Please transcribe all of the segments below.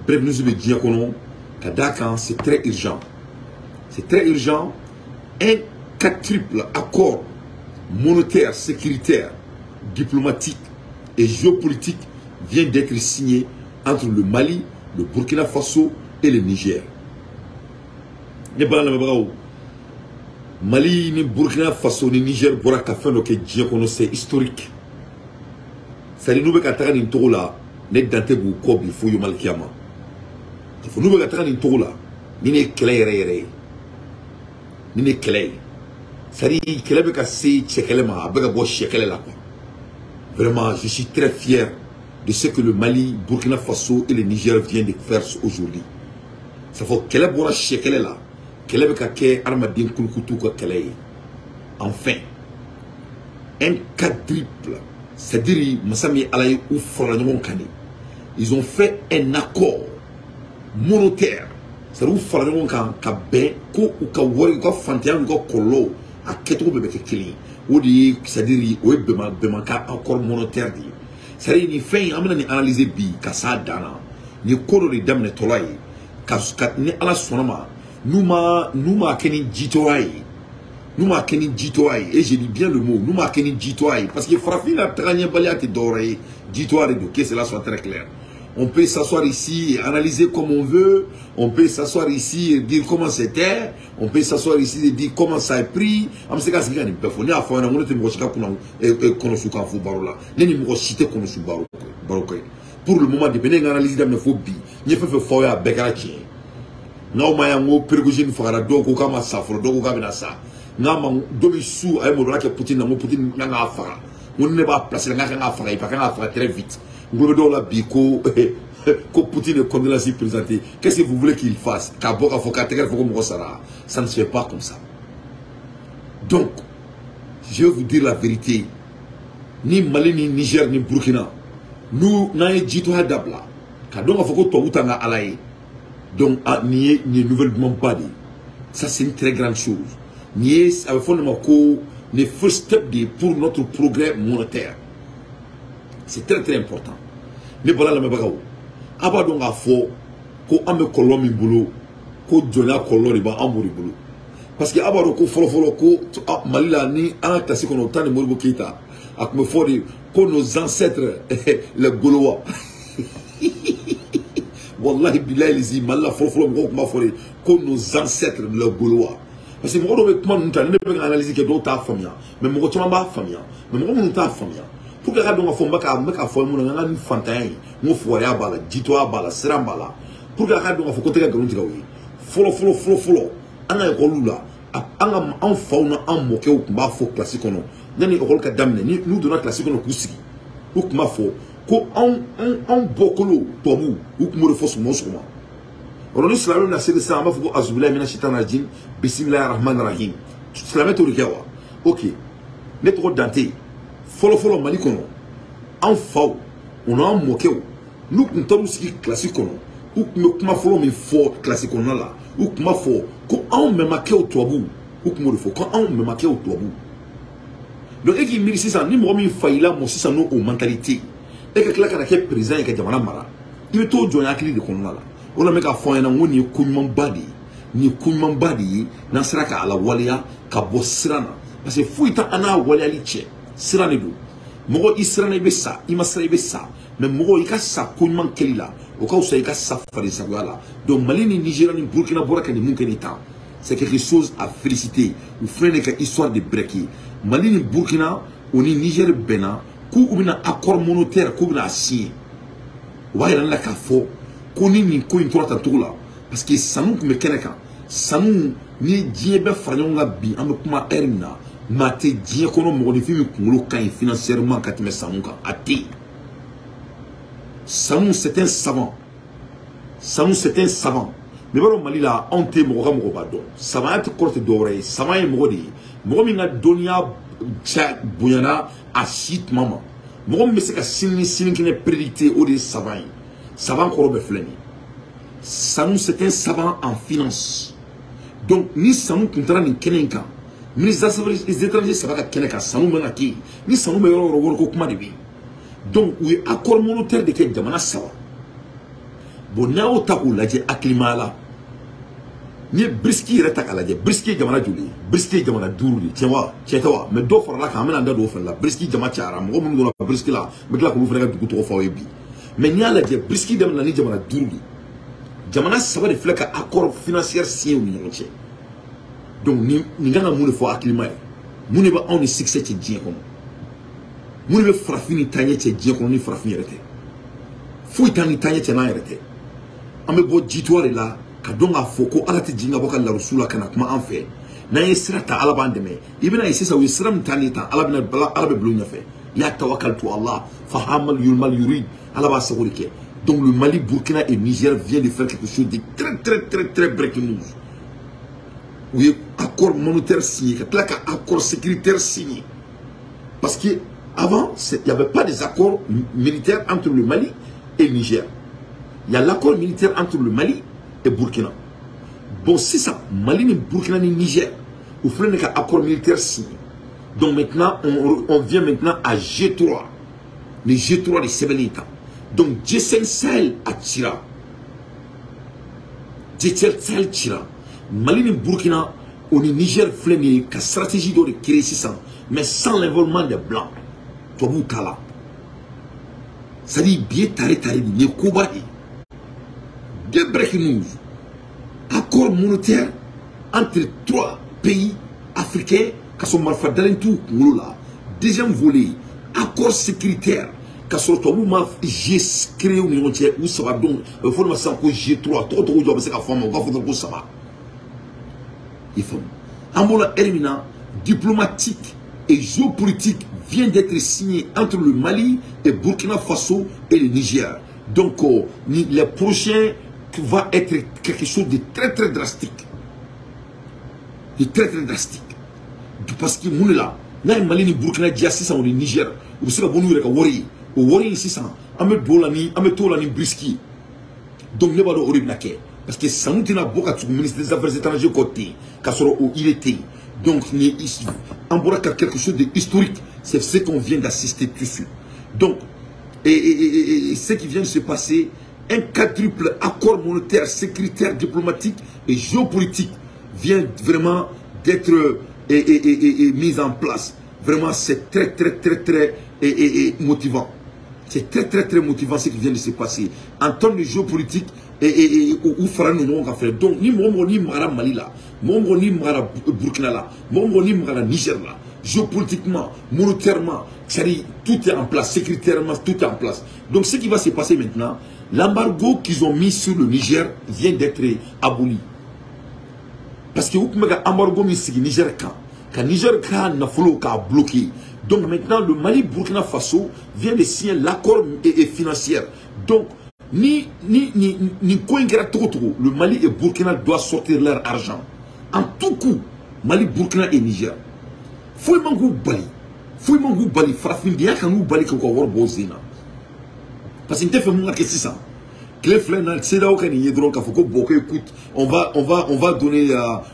Bref News bɛ diɲɛ kɔnɔ ka d'a kan, c'est très urgent, c'est très urgent. Un quadruple accord monétaire, sécuritaire, diplomatique et géopolitique vient d'être signé entre le Mali, le Burkina Faso et le Niger. Ne bala lamɛnbagaw, Mali ni Burkina Faso ni Niger bɔra ka fɛn dɔ kɛ diɲɛ kɔnɔ, c'est historique. C'est à dire, n'u bɛ ka taga nin togo la, ne dante b'u kɔ bi fo yomalikiyama. K'a fɔ n'u bɛ ka taga nin togo la, nin de ye kɛlɛ yɛrɛ yɛrɛ ye, nin de ye kɛlɛ ye. C'est à dire, kɛlɛ bɛ ka se cɛ kɛlɛ ma, a bɛ ka bɔ sɛ kɛlɛ la quoi. Vraiment, je suis très fier de ce que le Mali, Burkina Faso et le Niger viennent de faire aujourd'hui. Ça fait kɛlɛ bɔra sɛ kɛlɛ la, kɛlɛ bɛ ka kɛ adamaden kulukutu ka kɛlɛ ye. Enfin, un quadruple, c'est-à-dire masa min ye Ala ye, u farala ɲɔgɔn kan de. Ils ont fait un accord monétaire, c'est-à-dire u farala ɲɔgɔn kan ka bɛn ko u ka wari, u ka fantanya n'u ka kɔlɔlɔw a kɛcogo bɛɛ bɛ kɛ kelen ye. O de ye, c'est-à-dire, o ye bɛnbakan accord monétaire de ye. C'est-à-dire, nin fɛn in, an bɛna nin analyser bi ka s'a dan na. Nin ye ko dɔ de daminɛtɔla ye ka ni Ala sɔnna ma, n'u ma kɛ ni jitɔya ye, n'u ma kɛ ni jitɔya ye, et je dis bien le mot, n'u ma kɛ ni jitɔya ye, parce que farafin ka tagaɲɛbaliya tɛ dɔwɛrɛ ye, jitɔya de don. Que cela soit très clair. On peut s'asseoir ici et analyser comme on veut. On peut s'asseoir ici et dire comment c'était. On peut s'asseoir ici et dire comment ça est pris. An bɛ se ka sigi ka nin bɛɛ fɔ. Ne y'a fɔ aw ɲɛna, n ko ne tɛ mɔgɔ si ka kunna kɔnɔsu kan fo baro la. Ne ni mɔgɔ si tɛ kɔnɔsu baro kɛ. Pour le moment, depuis ne ye n ka analyse daminɛ fo bi, n ye fɛn fɛn fɔ aw ye, a bɛɛ kɛra tiɲɛ ye. N'aw ma yan ko Prigojine fagara, dɔw ko k'a ma sa fɔlɔ, dɔw ko k'a bɛna sa. N'a ma don min su a ye maloya kɛ Poutine na, n ko Poutine kan k'a faga. N ko ni ne b'a place la, n k'a kan k'a faga, il kan k'a faga très vite. N kulo bɛ dɔw la bi ko Poutine est condoléances présenté. Qu'est-ce que vous voulez qu'il fasse? K'a bɔ k'a fɔ k'a tɛgɛ fɔ ko mɔgɔ sara. Ça ne se fait pas comme ça. Donc, je vais vous dire la vérité. Ni Mali ni Niger ni Burkina, nous n'an ye jitɔya dabila ka dɔn k'a fɔ ko tubabu t'an ka Ala ye. Donc, ah, nin ye nouvelle dumanba de ye. Ça, c'est une très grande chose. Nin ye, a bɛ fɔ nin ma ko nin first step de ye pour notre progrès monétaire. C'est très très important. Ne bɔra lamɛnbagaw, a b'a dɔn k'a fɔ ko an bɛ kɔlɔlɔ min bolo, ko jɔnya kɔlɔlɔ de b'an b'o de bolo. Parce que a b'a dɔn ko fɔlɔ-fɔlɔ ko Mali la, ni an ka kilasi kɔnɔ, o tan ni Modibo Keyita, a tun bɛ fɔ de ko nos ancêtres, les Gaulois. Wallahi bilahi lizi, Mali la fɔlɔ-fɔlɔ, mɔgɔw tun b'a fɔ de ko nos ancêtres, les Gaulois. Parce que mɔgɔ dɔw bɛ kuma ninnu ta, ni ne bɛ ka analyse kɛ, dɔw t'a faamuya, mais mɔgɔ caman b'a faamuya. Mais mɔgɔ minnu t'a faamuya, pour que a ka dɔn k'a fɔ n bɛ k'a fɔ mun na, n ka nin fantanya in, n ko fugariya b'a la, jitɔya b'a la, siran b'a la, pour que a ka dɔn k'a fɔ ko tɛ ka nkalon tigɛ o ye. Fɔlɔ fɔlɔ fɔlɔ fɔlɔ, an ka ekɔliw la, an ka an faw n'an mɔkɛw tun b'a fɔ kilasi kɔnɔ, yanni ekɔli ka daminɛ, ni n'u donna kilasi kɔnɔ k'u sigi, u tun b'a fɔ ko anw bɔkolo tubabuw. U tun b'o de fɔ sɔgɔma o sɔgɔma. O ni silamɛ bɛna seli sisan, an b'a fɔ ko azubilayi mina sitan rajim, bisimilahi rahman rahim. Silamɛ t'o de kɛ wa? Ok, ne tɔgɔ Dante. Fɔlɔ fɔlɔ, Mali kɔnɔ, an faw o n'an mɔkɛw, n'u tun taar'u sigi kilasi kɔnɔ, u tun bɛ kuma fɔlɔ min fɔ kilasi kɔnɔna la, u tun b'a fɔ ko anw mɛmakɛw tubabuw. U tun b'o de fɔ ko anw mɛmakɛw tubabuw. Donc e k'i miiri sisan, ni mɔgɔ min fa y'i lamɔ sisan n'o o mentalité, e ka tila ka na kɛ président ye ka jamana mara, i bɛ t'o jɔnya hakili de kɔnɔna la. O la n bɛ k'a fɔ aw ɲɛna n ko nin ye ko ɲumanba de ye, nin ye ko ɲumanba de ye n'an sera k'a lawaleya ka bɔ siran na. Parce que foyi tɛ an n'a waleyali cɛ, siran de don. Mɔgɔ i siranna, i bɛ sa, i ma siran, i bɛ sa. Mais mɔgɔ i ka sa ko ɲuman kɛli la, o ka fisa i ka sa farisagoya la. Donc Mali ni Nigéria ni Burkina bɔra ka nin mun kɛ nin tan, c'est quelque chose à féliciter. U filɛ nin ka histoire de breaker. Mali ni Burkina o ni Niger bɛnna k'u bɛna accord monétaire, k'u bɛna a signer. O b'a yira ne la k'a fɔ ko ni nin ko in tora tan cogo la, parce que sanu tun bɛ kɛnɛ kan, sanu ni diɲɛ bɛɛ fara ɲɔgɔn kan bi, an bɛ kuma heure min na, maa tɛ diɲɛ kɔnɔ mɔgɔninfin min kunkolo ka ɲi financièrement ka tɛmɛ sanu kan, a tɛ yen. Sanu, c'est un savant. Sanu, c'est un savant. Mais b'a dɔn, Mali la, anw tɛ mɔgɔ ka mɔgɔba dɔn. Savant tɛ kɔrɔ tɛ dɔwɛrɛ ye, savant ye mɔgɔ de ye, mɔgɔ min ka dɔnniya ca bonyana a si tuma ma, mɔgɔ min bɛ se ka sini ni sinikɛnɛ prédicter, o de ye savant ye. Savant kɔrɔ bɛ filɛ nin ye. Sanu, c'est un savant en finance. Donc ni sanu tun taara nin kɛnɛ in kan, ministre des Affaires étrangères saba ka kɛnɛ kan, sanu mana kɛ yen, ni sanu bɛ yɔrɔ o yɔrɔ, wariko kuma de bɛ yen. Donc u ye accord monétaire de kɛ jamana saba. Bon, n'a y'o ta k'o lajɛ hakilimaya la, n'i ye BRICS yɛrɛ ta k'a lajɛ, BRICS ye jamana joli ye? BRICS ye jamana 5 de ye, tiɲɛ wa? Tiɲɛ tɛ wa? Mais dɔ farala kan, an bɛna an da don o fana la. BRICS jama cayara, mɔgɔ minnu donna BRICS la, n bɛ tila k'olu fana ka dugu tɔgɔ fɔ aw ye bi. Mais n'i y'a lajɛ, BRICS daminɛna ni jamana 5 de ye. Jamana 3 de filɛ ka accord financier signé u ni ɲɔgɔn cɛ. Donc nin kan ka mun de fɔ hakilima ye? Mun de bɛ anw ni succès cɛ diɲɛ kɔnɔ? Mun de bɛ farafin ni taaɲɛ cɛ diɲɛ kɔnɔ ni farafin yɛrɛ tɛ? Foyi t'an ni taaɲɛ cɛ n'an yɛrɛ tɛ. An bɛ bɔ jitoa de la ka dɔn k'a fɔ ko Ala tɛ jigin ka bɔ ka larusu la ka na kuma an fɛ. N'an ye sira ta, Ala b'an dɛmɛ. I bɛna ye sisan, u ye sira min ta nin ta, Ala bɛna, Ala bɛ bila u ɲɛfɛ. Ya tawakkaltu Allah fahamal yulmal yurid, Ala b'a sago de kɛ. Donc le Mali, Burkina et Niger viennent de faire quelque chose de très très très très breaking news. U ye accord monétaire signé, ka tila ka accord sécuritaire signé. Parce que avant, il n'y avait pas des accords militaires entre le Mali et le Niger. Il y a l'accord militaire entre le Mali et Burkina. Bon, c'est ça, Mali ni Burkina ni Niger, u filɛ ka accord militaire signé. Donc maintenant, on vient maintenant à G3. Les G3 de sɛbɛnni ta. Donc G5 Sahel a cira. G5 Sahel cira. Mali ni Burkina, o ni Niger filɛ nin ye ka stratégie dɔ de créer sisan, mais sans l'involvement des blancs. Tubabuw t'a la. C'est-à-dire bi ye tare tare de, nin ye koba de ye. Deux breaking news. Accord monétaire entre 3 pays africains ka sɔrɔ marifa dalen t'u kunkolo la. Deuxième volet, accord sécuritaire ka sɔrɔ tubabuw ma G créé u ni ɲɔgɔn cɛ, u saba don, a bɛ fɔ o ma sisan ko G3, tɔgɔ tɔgɔ jɔ a bɛ se ka fɔ a ma, u b'a fɔ dɔrɔn ko saba. I faamu? An bɔra ɛri min na, diplomatique et géopolitique vient d'être signé entre le Mali et Burkina Faso et le Niger. Donc, les prochains va être quelque chose de très très drastique. De très très drastique. Parce que mun de la, n'a ye Mali ni Burkina diya sisan, o ni Niger, u bɛ se ka bɔ n'u yɛrɛ ka wari ye. O wari in sisan, an bɛ don o la ni, an bɛ t'o la ni BRICS ye. Donc ne b'a dɔn o de bɛna kɛ. Parce que sanu tɛna bɔ ka tugu ministre des Affaires étrangères kɔ ten, k'a sɔrɔ o idée tɛ yen. Donc ni an bɔra ka quelque chose de historique, c'est ce qu'on vient d'assister tout de suite. Donc, et ce qui vient de se passer, un quadruple accord monétaire, sécuritaire, diplomatique et géopolitique vient vraiment d'être mis en place. Vraiment, c'est très, très, très, très motivant. C'est très, très, très motivant ce qui vient de se passer. En termes de géopolitique, u fara ɲɔgɔn kan fɛnɛ. Donc ni mɔgɔ mɔgɔ ni magara Mali la, mɔgɔ mɔgɔ ni magara Burkina la, mɔgɔ mɔgɔ ni magara Niger la, géopolitiquement, monétairement, c'est-à-dire tout est en place, sécuritairement, tout est en place. Donc ce qui va se passer maintenant, l'embargo qu'ils ont mis sur le Niger vient d'être aboli. Parce que u tun bɛ ka embargo min sigi Niger kan, ka Niger ka nafolo k'a bloqué. Donc maintenant, le Mali, Burkina Faso vient de signer l'accord et financier. Donc ni ko in kɛra cogo cogo, le Mali et Burkina doivent sortir leur argent. En tout coup, Mali, Burkina et Niger. Foyi man k'u bali, foyi man k'u bali, farafindenya kan k'u bali k'u ka wari bɔ u sen na. Parce que n tɛ fɛ mun ka kɛ sisan. Tile fila in na, CEDEAO ka nin ye dɔrɔn k'a fɔ ko bon, ko écoute, on va donner,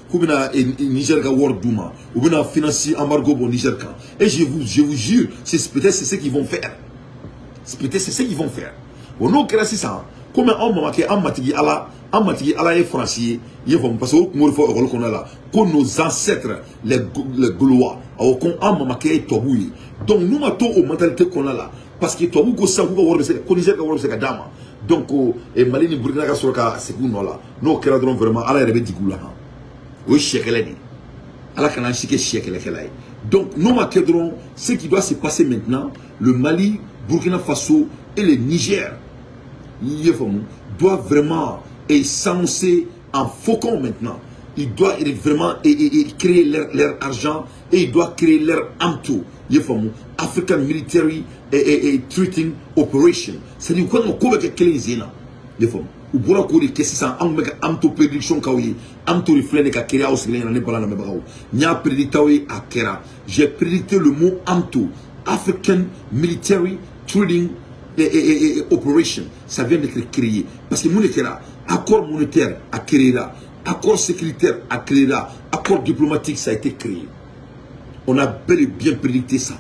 k'u bɛna Niger ka wari d'u ma, u bɛna financer embargo bɔ Niger kan. Et je vous jure, c'est peut-être c'est ce qu'ils vont faire. C'est peut-être c'est ce qu'ils vont faire. Bon, n'o kɛra sisan, komi anw mamakɛ, an matigi Ala, an matigi Ala ye Faransi ye, i ye faamu, parce que o tun b'o de fɔ école kɔnɔna la, ko nos ancêtres, les Gaulois, awɔ, ko an mamakɛ ye tubabuw ye. Donc n'u ma to o mentalité kɔnɔna la, parce que tubabuw ko sisan k'u ka wari bɛ se ka, ko Niger ka wari bɛ se ka d'a ma. Donc Mali ni Burkina ka sɔrɔ ka segin u nɔ la. N'o kɛra dɔrɔn, vraiment, Ala yɛrɛ bɛ jigin u la han. O ye sɛkɛlɛ de ye. Ala kana an si kɛ sɛkɛlɛkɛla ye. Donc n'o ma kɛ dɔrɔn, ce qui doit se passer maintenant, le Mali, Burkina Faso et le Niger, i ye faamu, doivent vraiment s'annoncer en faucon maintenant. Ils doivent vraiment créer leur argent et ils doivent créer leur AMTO. I ye faamu, African Military Trading Operation. C'est-à-dire ko kan ka ko bɛ kɛ kelen sen na. I ye faamu? U bɔra k'o de kɛ sisan, anw bɛ ka AMTO prédiction k'aw ye. AMTO de filɛ nin ka créer aw sigilen ɲɛna, ne bala lamɛnbagaw. N y'a prédicté aw ye, a kɛra. J'ai prédicté le mot AMTO, African Military Trading Operation. Ça vient d'être créé. Parce que mun de kɛra? Accord monétaire a créé là, accord sécuritaire a créé là, accord diplomatique, ça a été créé. On a bel et bien prédicté ça.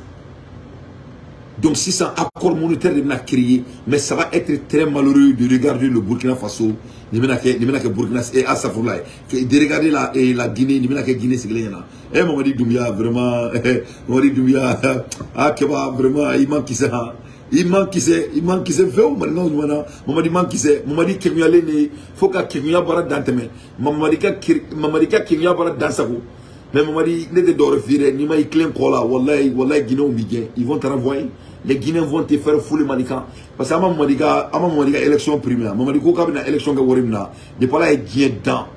Donc si un accord monétaire de créé, mais ça va être très malheureux de regarder le Burkina Faso, de Burkina et Assafoulaye, de regarder la Guinée, de Guinée c'est eh Mamadi Doumbouya vraiment, Mamadi Doumbouya, ah Keba vraiment, il manque qui ça. Il manque qui s'est fait au maintenant Mamadi manque qui s'est Mamadi Kenya lene faut ka Kenya bara danteme Mamadi ka Kenya bara dansago. Mais Mamadi ne te dort viré ni ma iklen kola wallahi wallahi Guinée ou Miguel ils vont te renvoyer. Les Guinéens vont te faire fouler Malika parce que ama Mamadi élection primaire Mamadi ko ka bina élection ka wori mina depuis là Guinée dans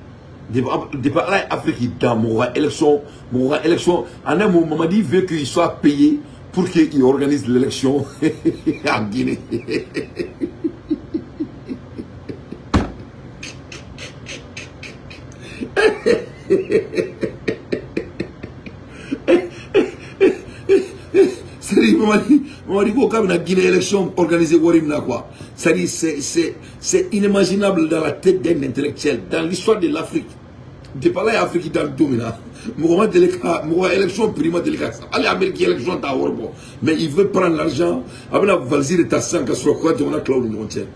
depuis là Afrique dans mon élection en un mot Mamadi veut qu'il soit payé pour qu'il organise l'élection en Guinée. C'est-à-dire, Mamadi ko ka bina Guinée élection organisée wori mina quoi. C'est-à-dire, c'est inimaginable dans la tête d'un intellectuel, dans l'histoire de l'Afrique. Depuis là, l'Afrique dans le domaine. Mɔgɔ élection prima délicat. Allez, Amérique élection ta wari bɔ. Mais il veut prendre l'argent. A bɛna valise de ta sisan ka sɔrɔ k'u ka jamana tila u ni ɲɔgɔn cɛ.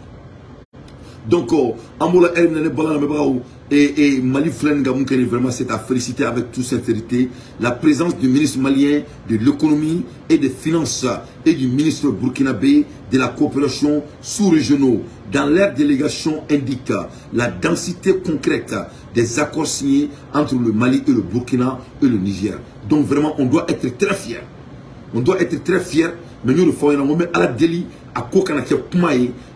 Donc, an b'o la ɛri minɛ ne balan lamɛnbagaw et Mali filɛ nin ka mun kɛ nin vraiment c'est à féliciter avec toute sincérité la présence du ministre malien de l'économie et des finances et du ministre burkinabé de la coopération sous-régionaux dans leur délégation indique la densité concrète des accords signés entre le Mali et le Burkina et le Niger. Donc vraiment, on doit être très fiers. On doit être très fiers. Mais nous, le faisons, mais à la déli, à quoi qu'on a fait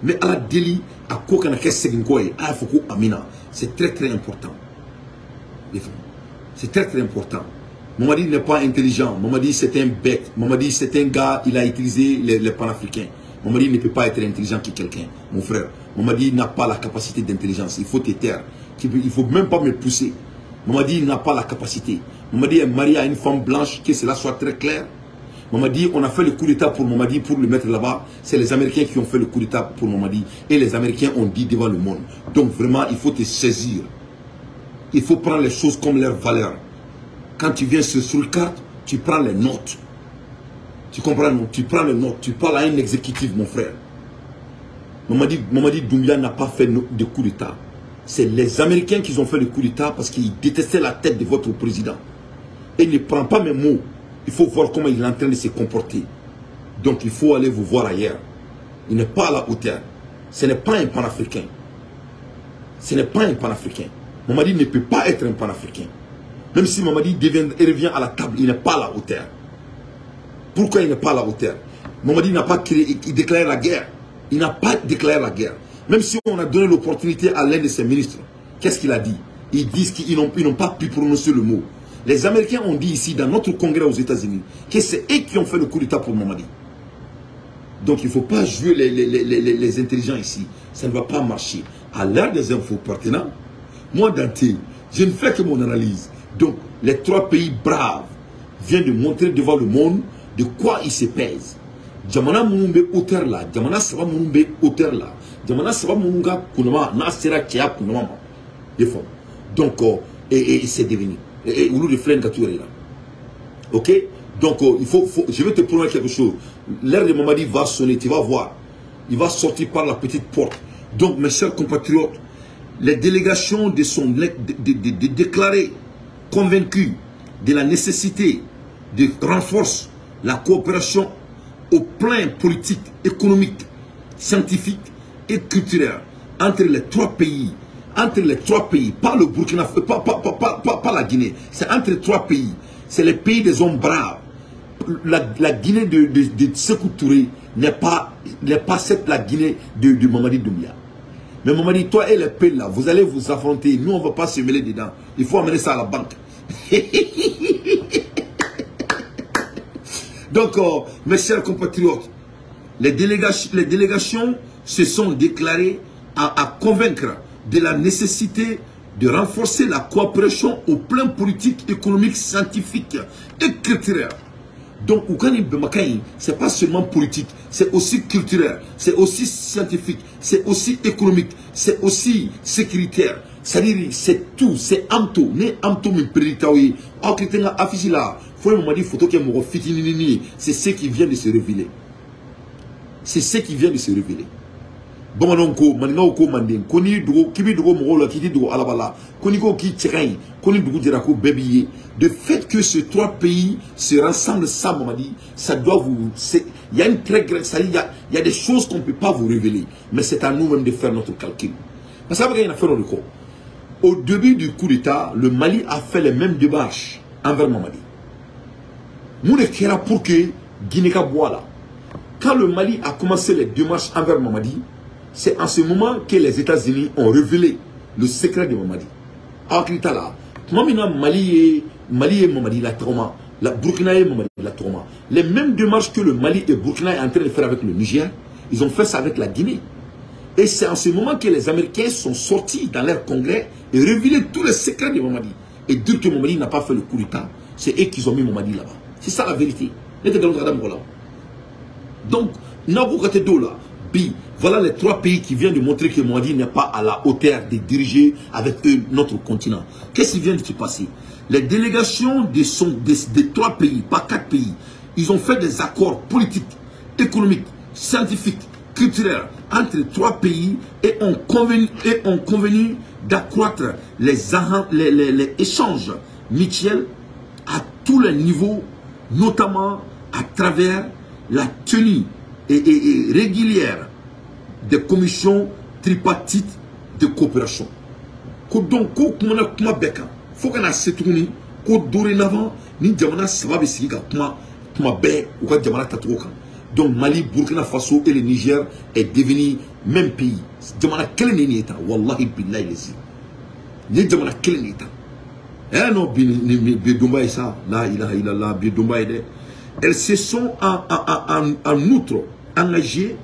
mais à la déli, à quoi qu'on a fait seginkoye, à Foko Amina. C'est très très important. C'est très très important. Mamadi n'est pas intelligent. Mamadi c'est un bête. Mamadi c'est un gars, il a utilisé les panafricains. Mamadi ne peut pas être intelligent que quelqu'un, mon frère. Mamadi n'a pas la capacité d'intelligence. Il faut te taire. Il ne faut même pas me pousser. Mamadi n'a pas la capacité. Mamadi est marié à une femme blanche, que cela soit très clair. Mamadi, on a fait le coup d'état pour Mamadi, pour le mettre là-bas. C'est les Américains qui ont fait le coup d'état pour Mamadi. Et les Américains ont dit devant le monde. Donc vraiment, il faut te saisir. Il faut prendre les choses comme leur valeur. Quand tu viens sur le carte, tu prends les notes. Tu comprends, non? Tu prends les notes. Tu parles à un exécutif, mon frère. Mamadi Doumbouya n'a pas fait de coup d'état. C'est les Américains qui ont fait le coup d'état parce qu'ils détestaient la tête de votre président. Et ne prend pas mes mots. Il faut voir comment il est en train de se comporter. Donc il faut aller vous voir ailleurs. Il n'est pas à la hauteur. Ce n'est pas un panafricain. Ce n'est pas un panafricain. Mamadi ne peut pas être un panafricain. Même si Mamadi revient à la table, il n'est pas à la hauteur. Pourquoi il n'est pas à la hauteur? Mamadi n'a pas créé, il déclare la guerre. Il n'a pas déclaré la guerre. Même si on a donné l'opportunité à l'un de ses ministres, qu'est-ce qu'il a dit? Ils disent qu'ils n'ont pas pu prononcer le mot. Les Américains ont dit ici, dans notre congrès aux États-Unis, que c'est eux qui ont fait le coup d'état pour Mamadi. Donc il ne faut pas jouer les intelligents ici. Ça ne va pas marcher. À l'heure des infos pertinentes, moi Dante, je ne fais que mon analyse. Donc les trois pays braves viennent de montrer devant le monde de quoi ils se pèsent. Jamana minnu bɛ hauteur la, jamana saba minnu bɛ hauteur la, jamana saba minnu ka kunnama n'a sera cɛya kunnama ma, i faamu. Donc et c'est devenu et olu de filɛ nin ka t'u yɛrɛ yira. Ok, donc il faut je vais te promettre quelque chose. L'heure de Mamadi va sonner, tu vas voir, il va sortir par la petite porte. Donc mes chers compatriotes, les délégations de son de déclarer convaincues de la nécessité de renforcer la coopération au plan politique, économique, scientifique et culturel entre les trois pays, pas le Burkina, pas la Guinée, c'est entre trois pays, c'est les pays des hommes braves. La Guinée de Sékou Touré n'est pas cette la Guinée de Mamadi Doumbouya. Mais Mamadi, toi et les pays là, vous allez vous affronter, nous on ne va pas se mêler dedans, il faut amener ça à la banque. Donc, mes chers compatriotes, les délégations se sont déclarées à convaincre de la nécessité de renforcer la coopération au plan politique, économique, scientifique et culturel. Donc, ce n'est pas seulement politique, c'est aussi culturel, c'est aussi scientifique, c'est aussi économique, c'est aussi sécuritaire. C'est-à-dire, c'est tout, c'est amto. Né amto, mais préditaoui. C'est ce qui vient de se révéler. C'est ce qui vient de se révéler. Bamananw ko, maninkaw ko, manden ko n'i dogo k'i b'i dogo mɔgɔw la, k'i t'i dogo Ala la, ko n'i ko k'i cɛ ka ɲi, ko ni dugu jɛra ko bɛɛ b'i ye. De fait que ces trois pays se rassemblent ça, Mamadi, ça doit vous, il y a une très grande, ça, il y a des choses qu'on ne peut pas vous révéler, mais c'est à nous-mêmes de faire notre calcul. Parce que il y a une affaire de quoi. Au début du coup d'État, le Mali a fait les mêmes démarches envers Mamadi. Nous ne kɛra pour que Guinée ka bɔ a la. Quand le Mali a commencé les démarches envers Mamadi, c'est en ce moment que les États-Unis ont révélé le secret de Mamadi. Hakili t'a la. Tuma min na Mali ye Mamadi la tɔgɔma, la Burkina ye Mamadi la tɔgɔma. Les mêmes démarches que le Mali et Burkina est en train de faire avec le Niger, ils ont fait ça avec la Guinée. Et c'est en ce moment que les Américains sont sortis dans leur congrès et révélé tous les secrets de Mamadi. Et dire que Mamadi n'a pas fait le coup d'État, c'est eux qui ont mis Mamadi là-bas. C'est ça la vérité. Donc, Bi, voilà les trois pays qui viennent de montrer que Mamadi n'est pas à la hauteur de diriger avec eux notre continent. Qu'est-ce qui vient de se passer? Les délégations des trois pays, pas quatre pays, ils ont fait des accords politiques, économiques, scientifiques, culturels entre trois pays et ont convenu d'accroître les échanges mutuels à tous les niveaux, notamment à travers la tenue et régulière des commissions tripartites de coopération. Donc, ko kumana kuma bɛɛ kan fo ka na se tuguni ko dorénavant ni jamana saba bɛ sigi ka kuma kuma bɛɛ u ka jamana tacogo kan. Donc Mali, Burkina Faso et le Niger est devenu même pays. Jamana kelen de nin ye tan, wallahi billahi lezi. Nin ye jamana kelen de ye tan. Eh non, bi bi donba ye sa, la ilaha illallah, bi donba ye dɛ. Elles se sont en outre engagées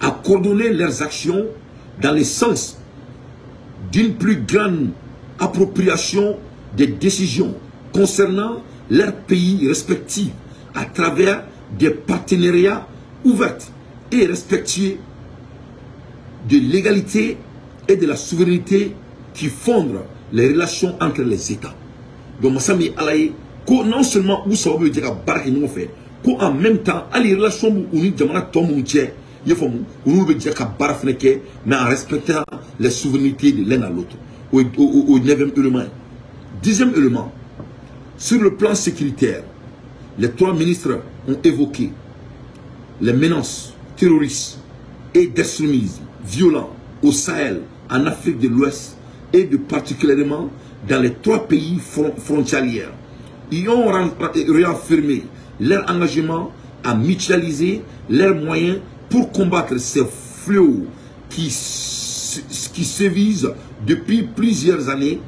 à coordonner leurs actions dans le sens d'une plus grande appropriation des décisions concernant leurs pays respectifs à travers des partenariats ouverts et respectueux de l'égalité et de la souveraineté qui fondent les relations entre les États. Donc, masa min Ala ye, ko non seulement u sababu bɛ jɛ ka baara kɛ ɲɔgɔn fɛ, ko en même temps hali relation b'u ni jamana tɔ minnu cɛ, i y'a faamu, olu bɛ jɛ ka baara fɛnɛ kɛ, mais en respectant les souverainetés de l'un à l'autre. Au neuvième élément. Dixième élément, sur le plan sécuritaire, les trois ministres ont évoqué les menaces terroristes et d'extrémisme violents au Sahel, en Afrique de l'Ouest et de particulièrement dans les trois pays frontaliers. Ils ont réaffirmé leur engagement à mutualiser leurs moyens pour combattre ces fléaux qui sévissent depuis plusieurs années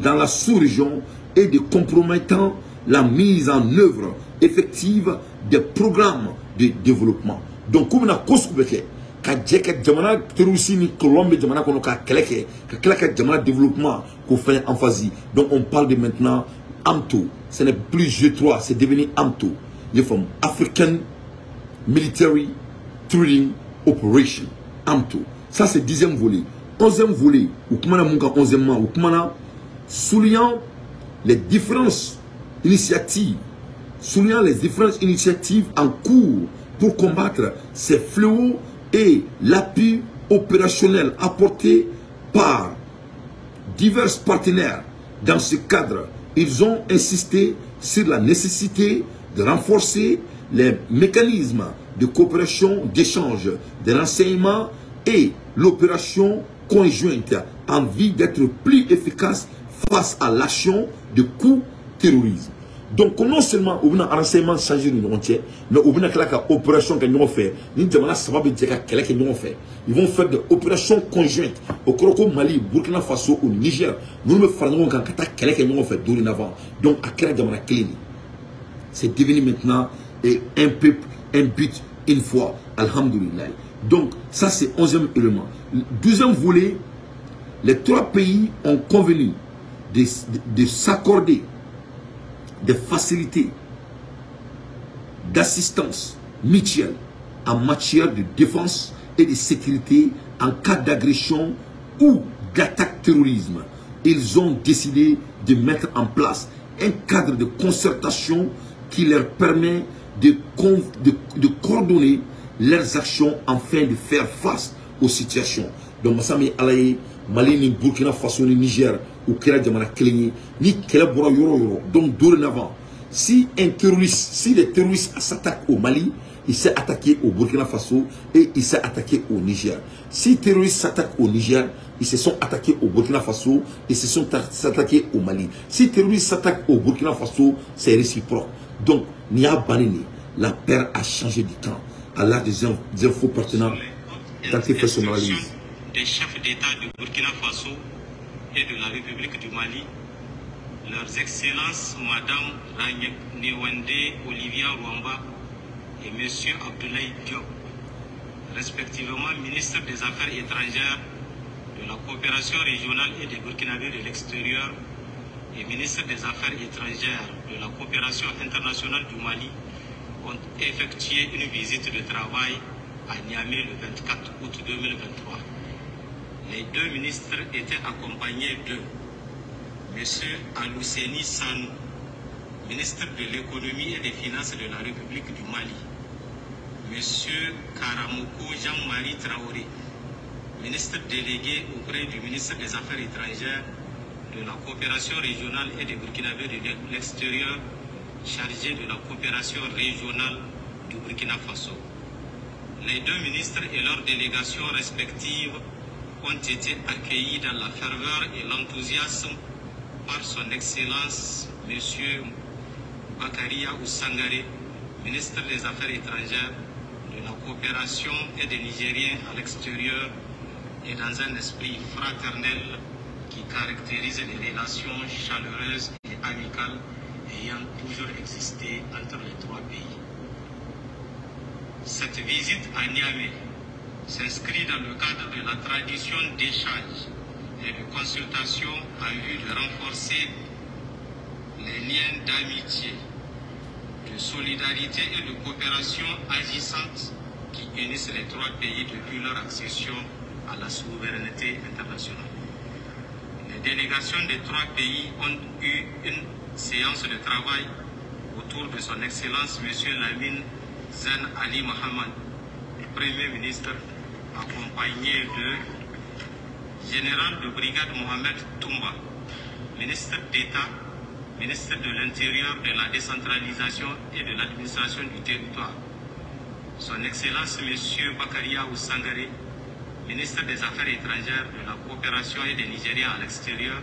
dans la sous-région et de compromettant la mise en œuvre effective des programmes de développement. Donc, comme on a construit, ka jɛ ka jamana terroriste ni kɔlɔn bɛ jamana kɔnɔ ka kɛlɛ kɛ, ka tila ka jamana développement k'o fɛnɛ emphase. Donc on parle de maintenant AMTO. Ce n'est plus G3, c'est devenu AMTO. Il faut African Military Training Operation, AMTO. Ça c'est dixième volet. Onzième volet, ou comment on a onzièmement, ou comment on a soulignant les différentes initiatives, soulignant les différentes initiatives en cours pour combattre ces fléaux et l'appui opérationnel apporté par divers partenaires. Dans ce cadre, ils ont insisté sur la nécessité de renforcer les mécanismes de coopération, d'échange, de renseignements et l'opération conjointe en vue d'être plus efficace face à l'action de coups terrorisme. Donc non seulement on a un renseignement changé de nous mais on a une opération que nous avons fait. Nous avons que nous avons fait. Ils vont faire des opérations conjointes au Croco Mali, Burkina Faso, au Niger. Nous nous faisons quand que nous avons fait dorénavant. Donc à quel c'est devenu maintenant un peuple, un but, une fois. Alhamdulillah. Donc ça c'est 11e élément. 12e volet, les trois pays ont convenu de s'accorder des facilités d'assistance mutuelle en matière de défense et de sécurité en cas d'agression ou d'attaque terrorisme. Ils ont décidé de mettre en place un cadre de concertation qui leur permet de coordonner leurs actions afin de faire face aux situations. Donc, masa min Ala ye Mali ni Burkina Faso ni Niger u kɛra jamana kelen ye ni kɛlɛ bɔra yɔrɔ o yɔrɔ. Donc dorénavant, si un terroriste, si les terroristes s'attaquent au Mali, il s'est attaqué au Burkina Faso et il s'est attaqué au Niger. Si terroristes s'attaquent au Niger, ils se sont attaqués au Burkina Faso, ils se sont attaqués au Mali. Si terroristes s'attaquent au Burkina Faso, c'est réciproque. Donc, Nia Banini, la paire a changé du camp. À l'âge des infos pertinentes, Dante fait son analyse. Des chefs d'État du Burkina Faso et de la République du Mali, leurs Excellences Madame Newende Olivia Rouamba et Monsieur Abdoulaye Diop, respectivement ministre des Affaires étrangères, de la coopération régionale et des Burkinabés de l'extérieur et ministre des Affaires étrangères de la coopération internationale du Mali, ont effectué une visite de travail à Niamey le 24 août 2023. Les deux ministres étaient accompagnés de M. Alousseni Sanou, ministre de l'économie et des finances de la République du Mali, M. Karamoko Jean-Marie Traoré, ministre délégué auprès du ministre des Affaires étrangères, de la coopération régionale et des Burkinabés de l'extérieur, chargé de la coopération régionale du Burkina Faso. Les deux ministres et leurs délégations respectives ont été accueillis dans la ferveur et l'enthousiasme par son Excellence M. Bakaria Sangaré, ministre des Affaires étrangères, de la coopération et des Nigériens à l'extérieur, et dans un esprit fraternel qui caractérise les relations chaleureuses et amicales ayant toujours existé entre les trois pays. Cette visite à Niamey s'inscrit dans le cadre de la tradition d'échange et de consultation en vue de renforcer les liens d'amitié, de solidarité et de coopération agissante qui unissent les trois pays depuis leur accession à la souveraineté internationale. Les délégations des trois pays ont eu une séance de travail autour de son Excellence M. Lamine Zen Ali Mohamed, Premier ministre, accompagné de général de brigade Mohamed Toumba, ministre d'État, ministre de l'Intérieur, de la décentralisation et de l'administration du territoire, son Excellence M. Bakaria Sangaré, ministre des Affaires étrangères, de la coopération et des Nigériens à l'extérieur,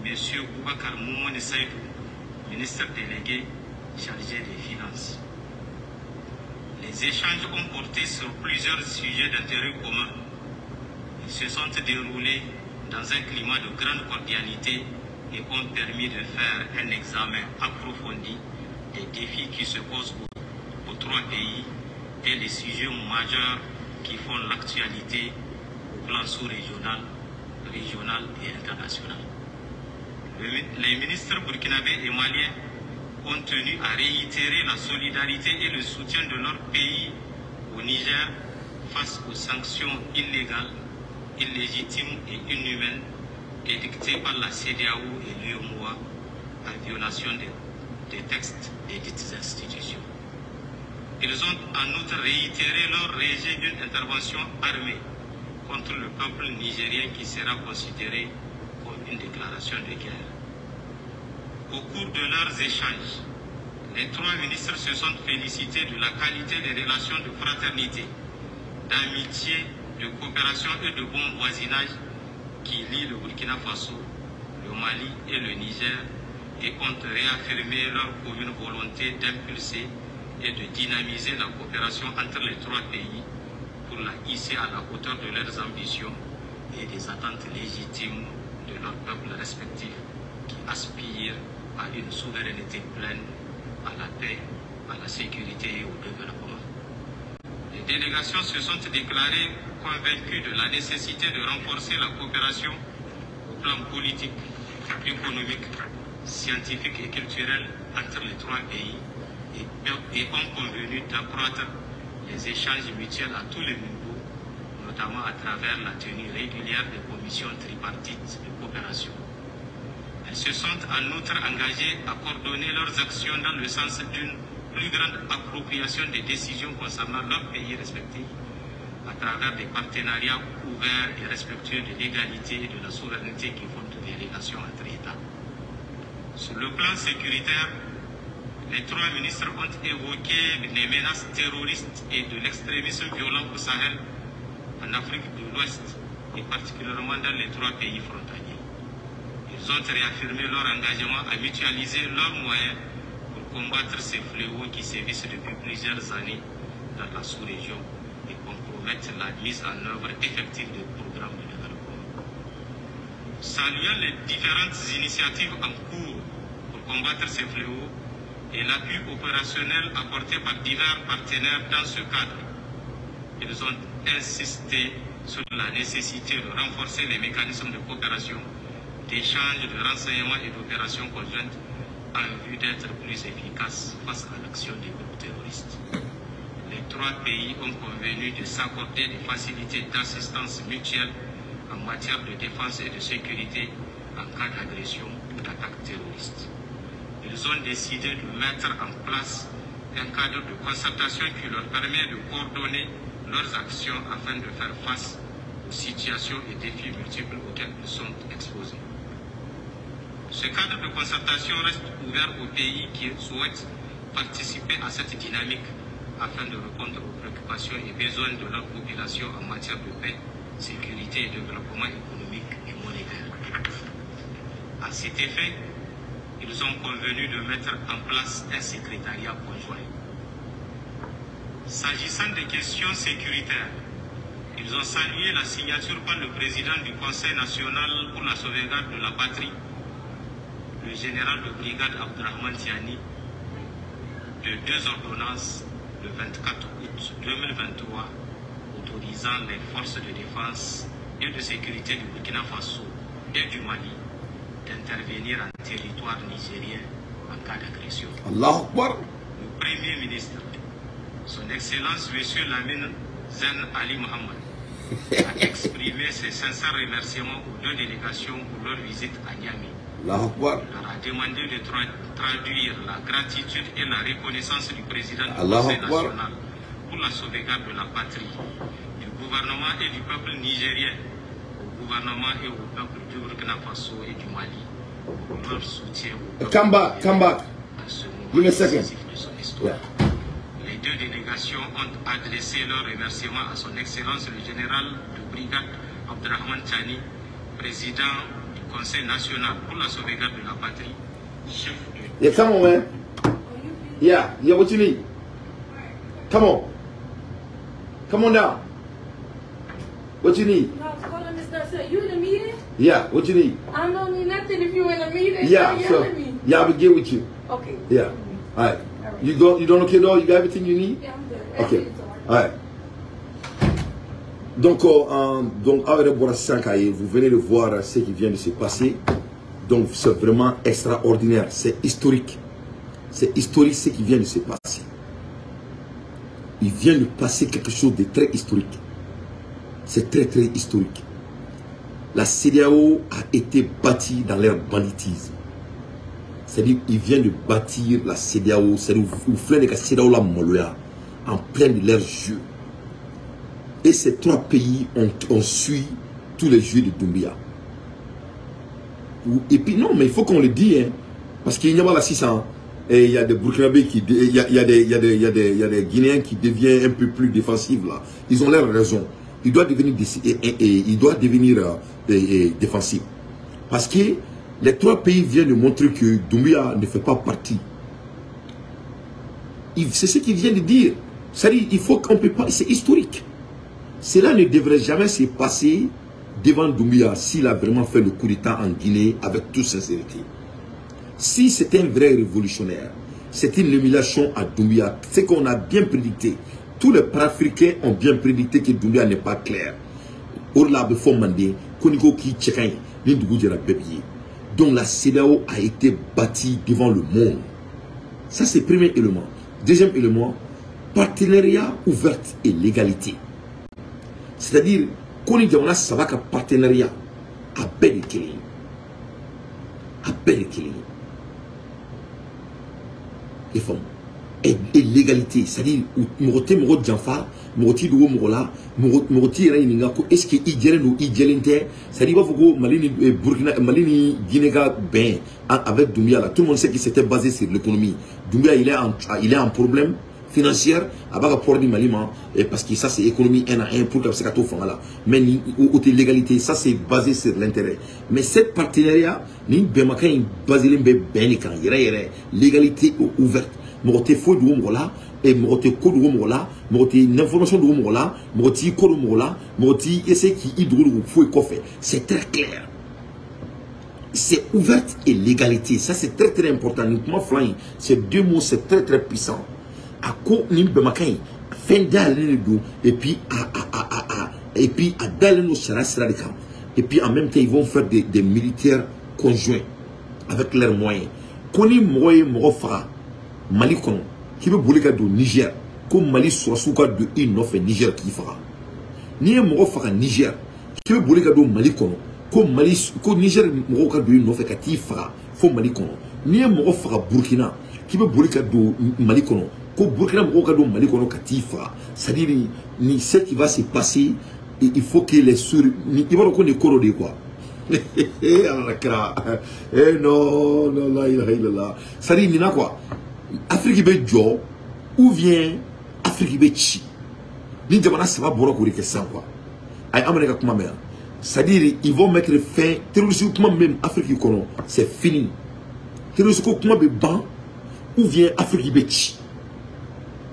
M. Boubacar Moumouni Saïdou, ministre délégué chargé des Finances. Les échanges ont porté sur plusieurs sujets d'intérêt commun. Ils se sont déroulés dans un climat de grande cordialité et ont permis de faire un examen approfondi des défis qui se posent aux trois pays et les sujets majeurs qui font l'actualité au plan sous-régional, régional et international. Les ministres burkinabés et maliens ont tenu à réitérer la solidarité et le soutien de leur pays au Niger face aux sanctions illégales, illégitimes et inhumaines édictées par la CEDEAO et l'UEMOA en violation des textes des dites institutions. Ils ont en outre réitéré leur rejet d'une intervention armée contre le peuple nigérien qui sera considérée comme une déclaration de guerre. Au cours de leurs échanges, les trois ministres se sont félicités de la qualité des relations de fraternité, d'amitié, de coopération et de bon voisinage qui lient le Burkina Faso, le Mali et le Niger et ont réaffirmé leur commune volonté d'impulser et de dynamiser la coopération entre les trois pays pour la hisser à la hauteur de leurs ambitions et des attentes légitimes de leurs peuples respectifs qui aspirent à une souveraineté pleine, à la paix, à la sécurité et au développement. Les délégations se sont déclarées convaincues de la nécessité de renforcer la coopération au plan politique, économique, scientifique et culturel entre les trois pays et ont convenu d'accroître les échanges mutuels à tous les niveaux, notamment à travers la tenue régulière des commissions tripartites de coopération. Elles se sont en outre engagées à coordonner leurs actions dans le sens d'une plus grande appropriation des décisions concernant leurs pays respectifs à travers des partenariats ouverts et respectueux de l'égalité et de la souveraineté qui fondent les relations entre États. Sur le plan sécuritaire, les trois ministres ont évoqué les menaces terroristes et de l'extrémisme violent au Sahel, en Afrique de l'Ouest et particulièrement dans les trois pays frontaliers. Ils ont réaffirmé leur engagement à mutualiser leurs moyens pour combattre ces fléaux qui sévissent depuis plusieurs années dans la sous-région et compromettent la mise en œuvre effective des programmes de développement. Saluant les différentes initiatives en cours pour combattre ces fléaux et l'appui opérationnel apporté par divers partenaires dans ce cadre, ils ont insisté sur la nécessité de renforcer les mécanismes de coopération, d'échange de renseignements et d'opérations conjointes en vue d'être plus efficaces face à l'action des groupes terroristes. Les trois pays ont convenu de s'accorder des facilités d'assistance mutuelle en matière de défense et de sécurité en cas d'agression ou d'attaque terroriste. Ils ont décidé de mettre en place un cadre de concertation qui leur permet de coordonner leurs actions afin de faire face aux situations et défis multiples auxquels ils sont exposés. Ce cadre de concertation reste ouvert aux pays qui souhaitent participer à cette dynamique afin de répondre aux préoccupations et besoins de leur population en matière de paix, sécurité et développement économique et monétaire. À cet effet, ils ont convenu de mettre en place un secrétariat conjoint. S'agissant des questions sécuritaires, ils ont salué la signature par le président du Conseil national pour la sauvegarde de la patrie, le général de brigade Abdourahmane Tiani, de deux ordonnances le 24 août 2023 autorisant les forces de défense et de sécurité du Burkina Faso et du Mali d'intervenir en territoire nigérien en cas d'agression. Allahu Akbar. Le Premier ministre, Son Excellence Monsieur Lamine Zen Ali Mohamed, a exprimé ses sincères remerciements aux deux délégations pour leur visite à Niamey. Allahu Akbar. Il leur a demandé de traduire la gratitude et la reconnaissance du président du Allahu Conseil Akbar. national pour la sauvegarde de la patrie, du gouvernement et du peuple nigérien, au gouvernement et au peuple du Burkina Faso et du Mali, pour leur soutien au peuple Come back, come back. à ce moment Give me a second. décisif de son histoire. Yeah. Les deux délégations ont adressé leurs remerciements à son Excellence le général de brigade Abdourahmane Tiani, président du Conseil national pour la sauvegarde de la patrie, chef de Yeah, come on, man. Yeah, what you need? Come on. Come on down. What you need? No, I was calling Miss Darcel. You in a meeting? Yeah, what you need? I don't need nothing if you in a meeting. Yeah, Stop so yelling at me. yeah, I will get with you. Okay. Yeah. All right. You go. You don't okay though? You got everything you need? Yeah, I'm good. Okay. Everything's all right. All right. Donc, aw yɛrɛ bɔra sisan k'a ye, vous venez de voir ce qui vient de se passer. Donc, c'est vraiment extraordinaire. C'est historique. C'est historique ce qui vient de se passer. Il vient de passer quelque chose de très historique. C'est très, très historique. La CEDEAO a été bâtie dans leur banditisme. C'est-à-dire qu'il vient de bâtir la CEDEAO, c'est-à-dire u filɛ de ka CEDEAO la maloya en plein de leur jeu. Et ces trois pays ont suivi tous les jeux de Doumbouya. Et puis non, mais il faut qu'on le dise, hein, parce qu'il y a la 600, et il y a des Burkinabés qui, il y a, il y a des, il y a des, il y a des, il y a des Guinéens qui deviennent un peu plus défensifs là. Ils ont leur raison. Ils doivent devenir, et ils doivent devenir défensifs. Parce que les trois pays viennent de montrer que Doumbouya ne fait pas partie. C'est ce qu'ils viennent de dire. C'est-à-dire, il faut qu'on peut pas. C'est historique. Cela ne devrait jamais se passer devant Doumbouya s'il a vraiment fait le coup d'État en Guinée avec toute sincérité. Si c'est un vrai révolutionnaire, c'est une humiliation à Doumbouya. C'est qu'on a bien prédicté. Tous les panafricains ont bien prédicté que Doumbouya n'est pas clair. O de la bɛ fɔ Manden ko n'i ko k'i cɛ ka ɲi ni dugu jɛra bɛɛ b'i ye. Donc la CEDEAO a été bâtie devant le monde. Ça, c'est le premier élément. Deuxième élément, partenariat ouvert et l'égalité. C'est-à-dire, ko ni jamana saba ka partenariat a bɛɛ de kelen ye. A bɛɛ de kelen ye. I faamu. et l'égalité. C'est-à-dire, mɔgɔ tɛ mɔgɔ janfa, mɔgɔ t'i dogo mɔgɔ la, mɔgɔ t'i yɛrɛ ɲininka ko est-ce que i jɛlen don, i jɛlen tɛ. C'est-à-dire, i b'a fɔ ko Mali ni Burkina, Mali ni Guinée ka bɛn avec Doumbouya là, tout le monde sait qu'il s'était basé sur l'économie. Doumbouya, il est en problème financière, a b'a ka port di Mali ma, parce que ça c'est économie 1 à 1 pour que se ka to fanga la. Mais ni o tɛ l'égalité, ça c'est basé sur l'intérêt. Mais cette partenariat ni bɛnbakan in basé bɛ bɛn de kan yɛrɛ yɛrɛ, l'égalité ouverte. Mɔgɔ tɛ foyi dogo mɔgɔ la, mɔgɔ tɛ ko dogo mɔgɔ la, mɔgɔ tɛ information dogo mɔgɔ la, mɔgɔ t'i ko dogo mɔgɔ la, mɔgɔ t'i essayer k'i dogo dogo foyi kɔfɛ. C'est très clair, c'est ouverte et l'égalité, ça c'est très très important. Nin kuma fila in, c'est deux mots, c'est très très puissant. A ko nin bɛnbakan in, fɛn dayɛlɛlen de don, et puis a et puis a dayɛlɛlen don sariya sira de kan. Et puis en même temps, ils vont faire des militaires conjoints avec leurs moyens. Ko ni mɔgɔ ye mɔgɔ faga Mali kɔnɔ, k'i bɛ boli ka don Niger, ko Mali sɔrɔsiw ka don i nɔfɛ Niger k'i faga. N'i ye mɔgɔ faga Niger, k'i bɛ boli ka don Mali kɔnɔ, ko Mali, ko Niger mɔgɔw ka don i nɔfɛ ka t'i faga fo Mali kɔnɔ. N'i ye mɔgɔ faga Burkina, k'i bɛ boli ka don Mali kɔnɔ, ko Burkina mɔgɔw ka don Mali kɔnɔ ka t'i faga. C'est-à-dire, ni ce qui va se passer, il faut que les sur ni i b'a dɔn ko nin ye ko dɔ de ye quoi. Ala kɛra, eh non non, la ilaha illallah. C'est-à-dire nin na quoi, Afrique bɛ jɔ ou bien Afrique bɛ ci. Ni jamana saba bɔra k'o de kɛ sisan quoi. Ayi, an bɛ ka kuma mɛn yan. C'est-à-dire, ils vont mettre fin terrorisme kuma min bɛ Afrique kɔnɔ, c'est fini. Terrorisme ko kuma bɛ ban ou bien Afrique bɛ ci.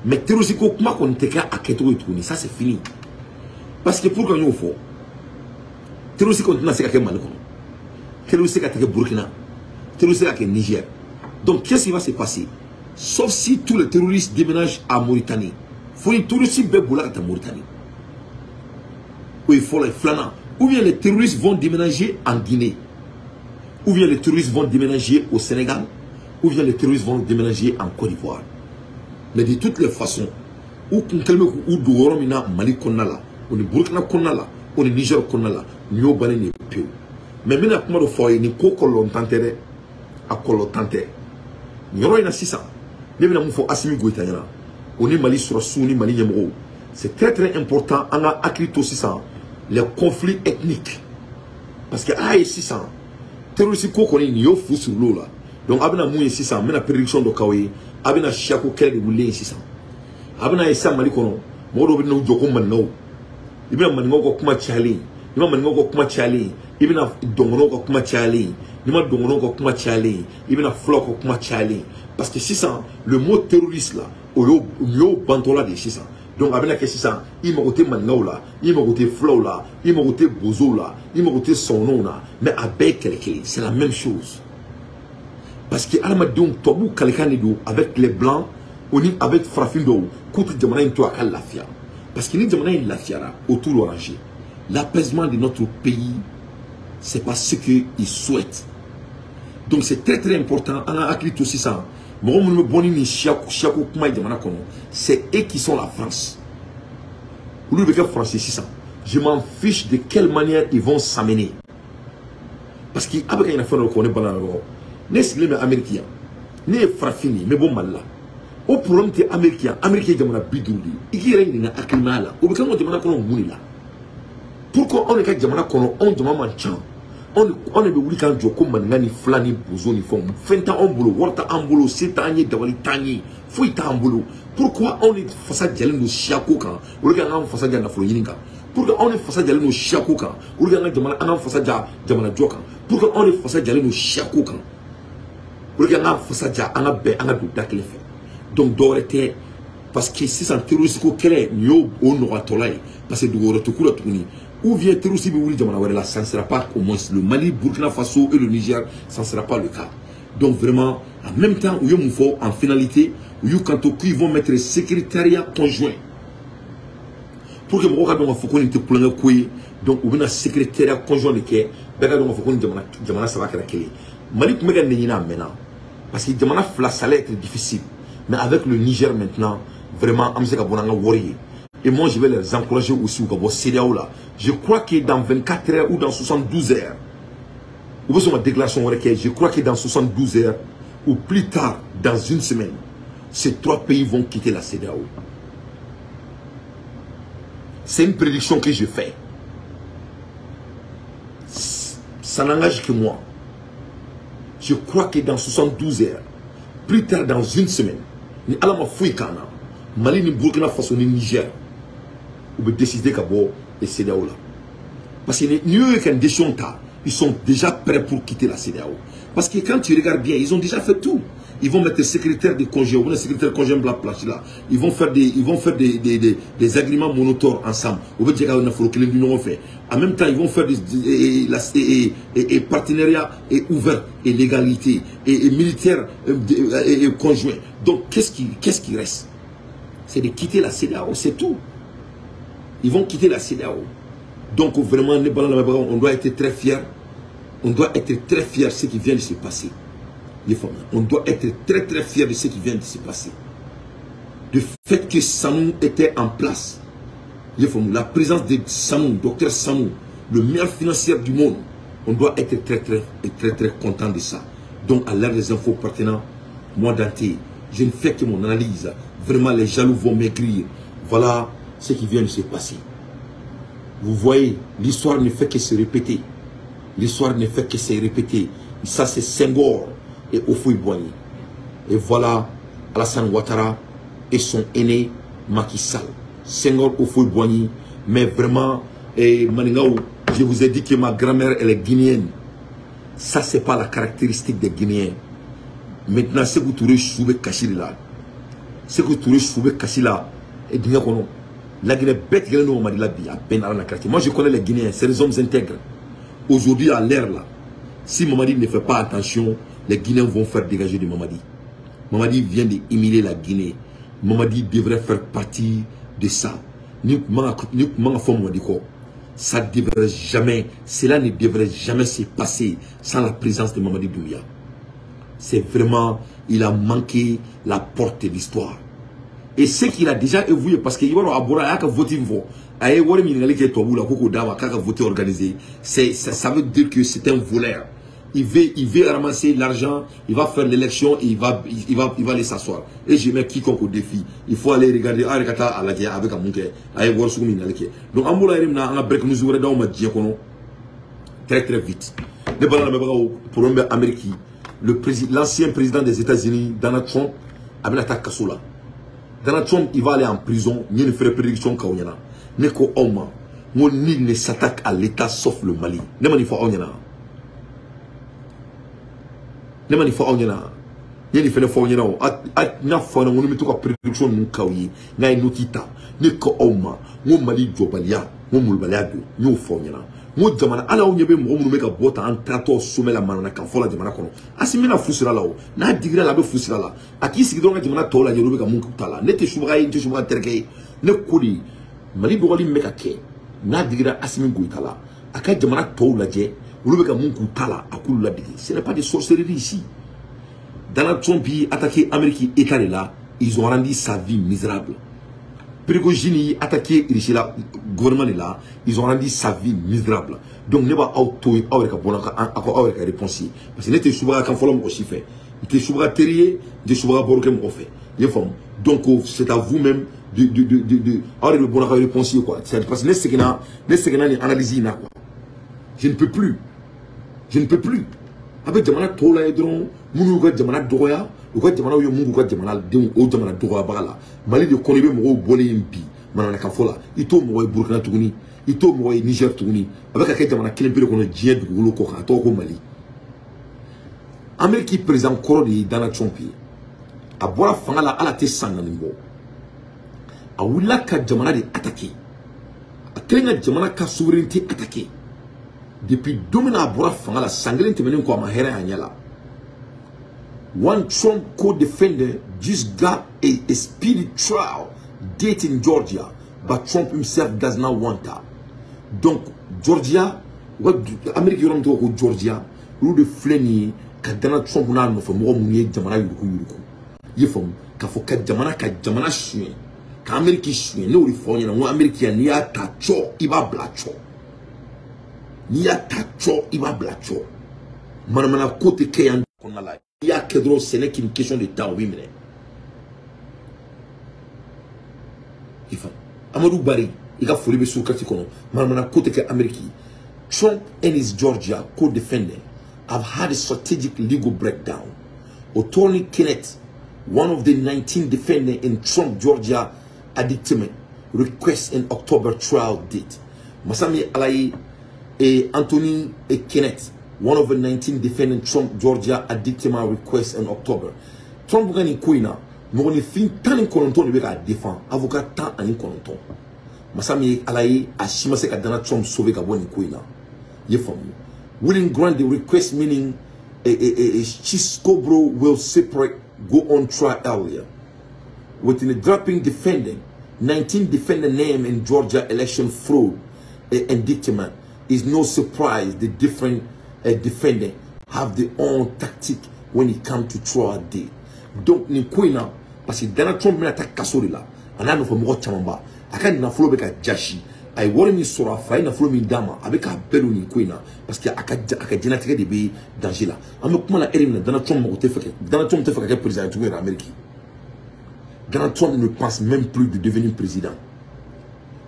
Mais terrorisme ko kuma kɔni tɛ kɛ a kɛcogo ye tuguni, ça c'est fini. Parce que pourquoi n y'o fɔ? Terrorisme kɔni tɛna se ka kɛ Mali kɔnɔ, terrorisme ka kɛ Burkina, terrorisme ka kɛ Niger. Donc qu'est-ce qui va se passer? Sauf si tous les terroristes déménagent à Mauritanie. Fo ni terroristes bɛɛ bolila ka taa Mauritanie, o ye fɔlɔ ye. Filanan, ou bien les terroristes vont déménager en Guinée, ou bien les terroristes vont déménager au Sénégal, ou bien les terroristes vont déménager en Côte d'Ivoire. Mais de toutes les façons, u kun kɛlen bɛ k'u dogo yɔrɔ min na Mali kɔnɔna la, o ni Burkina kɔnɔna la, o ni Niger kɔnɔna la, nin y'o bannen de ye pewu. Mais n bɛna kuma dɔ fɔ aw ye, nin ko kɔlɔlɔntan tɛ dɛ, a kɔlɔlɔntan tɛ. Nin yɔrɔ in na sisan, ne bɛna mun fɔ Assimi Goïta ɲɛna, o ni Mali sɔrɔsiw ni Mali ɲɛmɔgɔw? C'est très très important, an ka hakili to sisan les conflits ethniques, parce que a ye sisan terroriste ko kɔni, nin y'o fu sirili la. Donc a bɛna mun ye sisan? N bɛna prédiction dɔ k'aw ye. A bɛna siyako kɛlɛ de wulilen ye sisan. A bɛna ye sisan Mali kɔnɔ, mɔgɔ dɔw bɛ n'u jɔ ko maninkaw. I bɛna maninkaw ka kuma cayalen, i ma maninkaw ka kuma cayalen, i bɛna dɔngɔnɔw ka kuma cayalen, n'i ma dɔngɔnɔw ka kuma cayalen, i bɛna fulaw ka kuma cayalen. Parce que sisan le mot terroriste là, o y'o bantɔla de ye sisan. Donc a bɛna kɛ sisan, i mago tɛ maninkaw la, i mago tɛ fulaw la, i mago tɛ bozow la, i mago tɛ sɔnɔnw na, mais a bɛɛ ye kɛlɛ kelen, c'est la même chose. Parce que adamadenw, tubabuw kalikan de don avec les blancs, o ni avec farafin dɔw, k'u tɛ jamana in to a ka lafiya. Parce que ni jamana in lafiyara, o t'u arranger. L'apaisement de notre pays, c'est pas ce qu'ils souhaitent. Donc c'est très très important, an ka hakili to sisan. Mɔgɔ minnu bɛ bɔ ni nin siyako kuma ye jamana kɔnɔ, c'est eux qui sont la France. Olu bɛ kɛ français sisan. Je m'en fiche de quelle manière ils vont s'amener, parce que a bɛ ka ɲinɛ fɛn dɔ kɔ. Ne bala dɔrɔn, ne sigilen bɛ Amérique yan, ne ye farafin de ye, n bɛ bɔ Mali la. O problème tɛ Amérique yan. Amérique ye jamana 50 de ye. I k'i yɛrɛ ɲininka hakilimaya la, o bɛ kɛ anw ka jamana kɔnɔ mun de la? Pourquoi anw de ka jamana kɔnɔ, anw jama man ca, anw de bɛ wuli k'an jɔ ko maninka ni fila ni bozo ni fɛnw? Fɛn t'anw bolo, wari t'an bolo, se t'an ye, dabali t'an ye, foyi t'an bolo. Pourquoi anw de fasa jalen don siyako kan, olu ka an fasa ja nafolo ɲini kan? Pourquoi anw de fasa jalen don siyako kan, olu ka an ka jamana an k'an fasa ja jamana jɔ kan? Pourquoi anw de fasa jalen don siyako kan, olu ka an k'an fasa ja an ka bɛn, an ka don da kelen fɛ? Donc dɔwɛrɛ tɛ, parce que sisan terroriste ko kɛlɛ, nin y'o o nɔgɔyatɔla ye, parce que dugu wɛrɛ tɛ k'u la tuguni. Ou bien terroriste bɛ wuli jamana wɛrɛ la, ça ne sera pas au moins le Mali, Burkina Faso et le Niger, ça ne sera pas le cas. Donc vraiment, en même temps, u ye mun fɔ en finalité? U y'u kanto qu'ils vont mettre secrétariat conjoint pour que mɔgɔw ka dɔn k'a fɔ ko nin tɛ kulonkɛ ko ye. Donc u bɛna secrétariat conjoint de kɛ, bɛɛ ka dɔn k'a fɔ ko nin jamana saba kɛra kelen. Mali tun bɛ ka nin ɲini a mɛnna, parce que jamana fila, ça allait être difficile. Mais avec le Niger maintenant, vraiment, an bɛ se ka bɔ n'an ka wari ye. Et moi, je vais les encourager aussi u ka bɔ CEDEAO la. Je crois que dans 24 heures ou dans 72 heures, u bɛ sɔn ka déclaration wɛrɛ kɛ. Je crois que dans 72 heures ou plus tard dans une semaine, Ces 3 pays vont quitter la CEDEAO. C'est une prédiction que je fais. Ça n'engage que moi. Je crois que dans 72 heures, plus tard dans une semaine, ni Ala ma foyi k'an na, Mali ni Burkina Faso ni Niger, u bɛ décider ka bɔ CEDEAO la. Parce que ni y'u ye ka décision ta, ils sont déjà prêts pour quitter la CEDEAO. Parce que quand tu regardes bien, ils ont déjà fait tout. Ils vont mettre secrétaire de congé, ou le secrétaire congé bla place là. Ils vont faire des agréments monétaires ensemble. En même temps, ils vont faire des partenariats et ouvert et légalité et militaire et conjoint. Donc qu'est-ce qui reste? C'est de quitter la CEDEAO, c'est tout. Ils vont quitter la CEDEAO. Donc vraiment, on doit être très fiers. On doit être très fiers de ce qui vient de se passer. On doit être très très fiers de ce qui vient de se passer. Le fait que Sanou était en place, la présence de Sanou, docteur Sanou, le meilleur financier du monde, on doit être très très très très content de ça. Donc à l'heure des infos pertinentes, moi Dante, je ne fais que mon analyse. Vraiment les jaloux vont m'écrire. Voilà ce qui vient de se passer. Vous voyez, l'histoire ne fait que se répéter. L'histoire ne fait que se répéter. Ça c'est Senghor et Houphouët-Boigny. Et voilà Alassane Ouattara et son aîné Macky Sall. Senghor, Houphouët-Boigny. Mais vraiment, et Maningaou, je vous ai dit que ma grand-mère, elle est guinéenne. Ça, c'est pas la caractéristique des Guinéens. Maintenant, ce que Touré Choubé Kashi là, ce que Touré Choubé Kashi là, et Guinée, la Guinée bête, à peine à la quartier. Moi, je connais les Guinéens, c'est des hommes intègres. Aujourd'hui, à l'ère là, si Mamadi ne fait pas attention, les Guinéens vont faire dégager de Mamadi. Mamadi vient d'humilier la Guinée. Mamadi devrait faire partie de ça. Ça devrait jamais, cela ne devrait jamais se passer sans la présence de Mamadi Doumbouya. C'est vraiment, il a manqué la porte de l'histoire. Et ce qu'il a déjà évolué, parce qu'il va avoir voté une fois. Voté organisé. Ça veut dire que c'est un voleur. Il veut ramasser l'argent, il va faire l'élection et il va aller s'asseoir. Et je mets quiconque au défi. Il faut aller regarder avec un mouké, aller voir ce qu'il y a. Donc, on a break nous très très vite. Les problème américain, l'ancien président des États-Unis, Donald Trump, a mis l'attaque Kassoula. Donald Trump, il va aller en prison, il ne ferait prédiction qu'au-yana. Neko Oma, mon nul ne s'attaque à l'État sauf le Mali. Ne m'a dit faut onyana. Ne m'a dit faut onyana. Yeni fene fo onyana o. A na fo na ngoni mituka prédiction nun kawyi. Na inokita. Neko Oma, mon Mali jobalia, mon mulbalia do, nyo fo onyana. Mo jamana ala o nyebe mo munu meka bota an trato sommet la manana kan fo la jamana kono. Asimi na fusira la o. Na digira la be fusira la. Aki sigi don ka jamana to la yero be ka mun ta la. Ne te subaga ye, ne te subaga terke. Ne kodi Mali dɔgɔli min bɛ ka kɛ n'a digira Assimi Goïta la a ka jamana tɔw lajɛ olu bɛ ka mun k'u ta la a k'olu ladege. Ce n'est pas des sorcelleries ici. Donald Trump y'i attaqué Amérique État de la, ils ont rendu sa vie misérable. Prigojine y'i attaqué Russie la gouvernement de la, ils ont rendu sa vie misérable. Donc ne b'a aw to yen aw yɛrɛ ka bɔ n'a ka aw yɛrɛ ka réponse ye parce que ne tɛ subaga kan fɔlɔ mɔgɔ si fɛ, n tɛ subaga teri ye, n tɛ subaga baro kɛ mɔgɔ fɛ. I y'a faamu? Donc c'est à vous-même de aw de bɛ bɔ n'a ka réponse ye quoi. C'est parce que ne seginna nin analyse in na quoi. Je ne peux plus. Je ne peux plus. A bɛ jamana tɔw lajɛ dɔrɔn minnu y'u ka jamana dɔgɔya, u ka jamanaw ye mun k'u ka jamanadenw o jamana dɔgɔyabaga la. Mali de kɔnɔ i bɛ mɔgɔw bɔlen yen bi manamanakan fɔ la, i t'o mɔgɔ ye Burukina tuguni, i t'o mɔgɔ ye Niger tuguni. A bɛ ka kɛ jamana kelen pe de kɔnɔ diɲɛ dugukolo kɔ kan, a tɔgɔ ko Mali. Amérique président kɔrɔ de ye Donald Trump ye. A bɔra fanga la ala tɛ san naani bɔ. A wulila ka jamana de attaquer. A kɛlen ka jamana ka souveraineté attaquer. Depuis don min na a bɔra fanga la san kelen tɛmɛnen kɔ a ma hɛrɛ a ɲɛ la. One Trump co-defendant just got a speedy trial date in Georgia, but Trump himself does not want that. Donc Georgia, Amérique yɔrɔ min tɔgɔ ko Georgia, olu de filɛ nin ye ka Donald Trump n'a nɔfɛ mɔgɔ minnu ye jamana yuruku yuruku. I ye faamu k'a fɔ ka jamana suɲɛ, ka Amérique suɲɛ. Ne y'o de fɔ aw ɲɛna n ko Amérique yan n'i y'a ta cɔ i b'a bila cɔ. N'i y'a ta cɔ i b'a bila cɔ. Manamana ko tɛ kɛ yan kɔnɔna la. I y'a kɛ dɔrɔn ce n'est qu'une question de temps o b'i minɛ. I faamu Amadou Bari i ka foli bɛ surkati kɔnɔ manamana ko tɛ kɛ Amérique. Trump and his Georgia co-defendant have had a strategic legal breakdown. Attorney Kenneth, one of the 19 defendants in Trump Georgia indictment, requests an October trial date. Masami Alaye et Anthony et Kenneth, one of the 19 defendants Trump Georgia indictment requests in October. Trump ka nin ko in na mɔgɔninfin 19 de bɛ k'a défend, avocat 19. Masami Alaye a si ma se ka Donald Trump sauver ka bɔ nin ko in na. I ye faamu. Willing grant the request, meaning a Scarborough will separate go on trial earlier. Within the dropping defendant, 19 defendant name in Georgia election fraud indictment, is no surprise the different defendant have their own tactic when it comes to trial date. Donc nin ko in na, parce que Donald Trump bɛna taa kaso de la, a n'a nɔfɛ mɔgɔ caman ba, a ka nafolo bɛ ka jasi, a ye wari min sɔrɔ a fa ye nafolo min d'a ma, a bɛ k'a bɛɛ don nin ko in na, parce que a ka diɲɛlatigɛ de bɛ danger la. An bɛ kuma la heure min na, Donald Trump mago tɛ fɛ, Donald Trump tɛ fɛ ka kɛ président ye tuguni yɛrɛ Amérique. Donald Trump ne pense même plus de devenir président.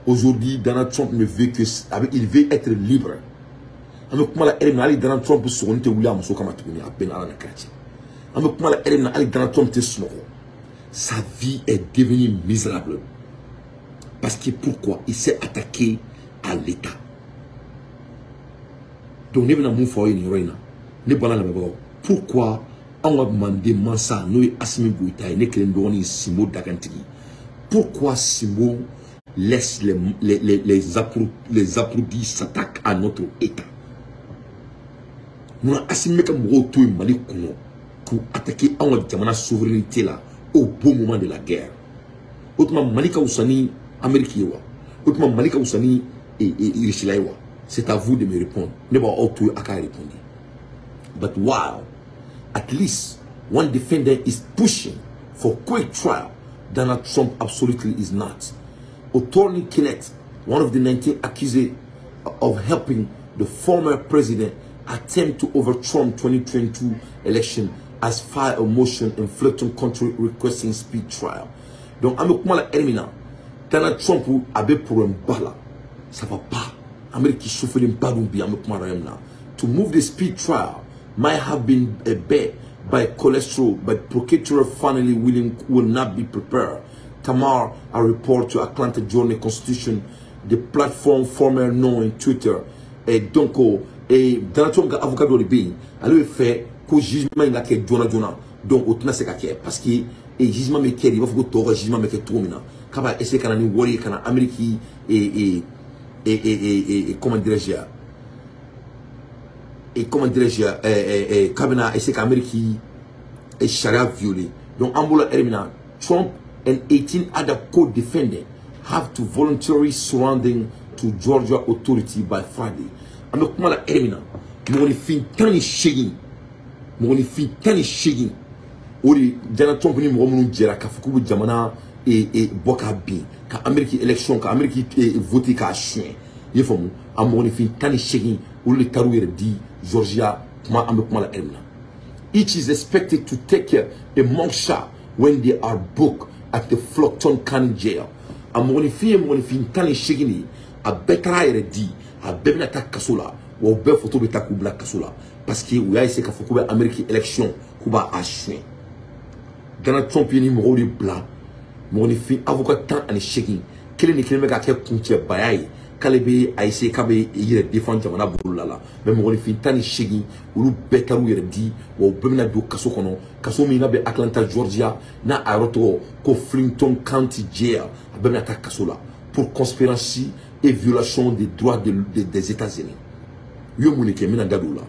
Aujourd'hui, Donald Trump ne veut que, il veut être libre. An bɛ kuma la heure min na, hali Donald Trump sogoni tɛ wuli a muso kama tuguni, a bɛɛ ni Ala na kira cɛ. An bɛ kuma la heure min na, hali Donald Trump tɛ sunɔgɔ. Sa vie est devenue misérable. Parce que pourquoi? Il s'est attaqué à l'État. Donc, ne bɛna mun fɔ aw ye nin yɔrɔ in na, ne bɔra lamɛnbagaw, pourquoi anw ka manden mansa n'o ye Assimi Goïta ye, ne kelen dɔgɔnin Simbo Dakantigi, pourquoi Simbo laisse les applaudis s'attaquent à notre État? Munna Assimi bɛ ka mɔgɔw to yen Mali kɔnɔ k'u attaquer anw ka jamana souveraineté la au beau moment de la guerre? O tuma Mali ka wusa ni Amérique ye wa? O tuma Mali ka wusa ni Russie ye wa? C'est à vous de me répondre. Ne b'aw to a ka répondre. But while at least one defendant is pushing for quick trial, Donald Trump absolutely is not. Attorney Kenneth, one of the 19 accused of helping the former president attempt to overturn 2022 election, has filed a motion in Fulton County requesting speed trial. Donc, an bɛ kuma la heure min na, Donald Trump a bɛ problème ba la. Ça va pas. Amérique chauffeur ba dun bi an bɛ kuma la heure min na. To move the speed trial might have been a bet by cholesterol, but Procurator finally willing will not be prepared. Tamar, a report to Atlanta Journal Constitution, the platform formerly known in Twitter. Et donc, et Donald Trump ka avocat dɔ de bɛ yen, ale bɛ fɛ ko jugement in ka kɛ joona joona. Donc o tɛna se ka kɛ parce que et jugement bɛ kɛ de, i b'a fɔ ko tɔw ka jugement bɛ kɛ cogo min na, k'a b'a essayer ka na ni wari ye ka na Amérique et comment dirais-je et comment dirais-je k'a bɛna essayer ka Amérique sariya violer. Donc an bolo heure min na, Trump and 18 other co-defendants have to voluntarily surrender to Georgia authority by Friday. An bɛ kuma la heure min na, mɔgɔninfin 18, mɔgɔninfin 18, o de Donald Trump ni mɔgɔ minnu jɛra k'a fɔ k'u bɛ jamana bɔ k'a bin, ka Amérique élection, ka Amérique voter k'a suɲɛ, i ye faamu, a mɔgɔninfin 18 olu de taar'u yɛrɛ di Georgia kuma an bɛ kuma la heure min na. Each is expected to take a mugshot when they are booked at the Fulton County Jail. A mɔgɔninfin ye mɔgɔninfin 18 de ye, a bɛɛ taara a yɛrɛ di, a bɛɛ bɛna taa kaso la, wa u bɛɛ photo bɛ ta k'u bila kaso la parce que u y'a essayer k'a fɔ k'u bɛ Amérique élection k'u b'a suɲɛ. Donald Trump ye ni mɔgɔw de bila, mɔgɔninfin avocat 18, kelen ni kelen bɛ ka kɛ kuncɛbaya ye k'ale bɛ a essayer k'a bɛ i yɛrɛ défend jamana bolola la, mais mɔgɔninfin 18 olu bɛɛ taar'u yɛrɛ di, wa u bɛɛ bɛna don kaso kɔnɔ, kaso min n'a bɛ Atlanta Georgia, n'a a yɔrɔ tɔgɔ ko Fulton County Jail, a bɛɛ bɛna taa kaso la pour conspiration et violation des droits des États-Unis. U ye mun de kɛ, n bɛna n da don o la.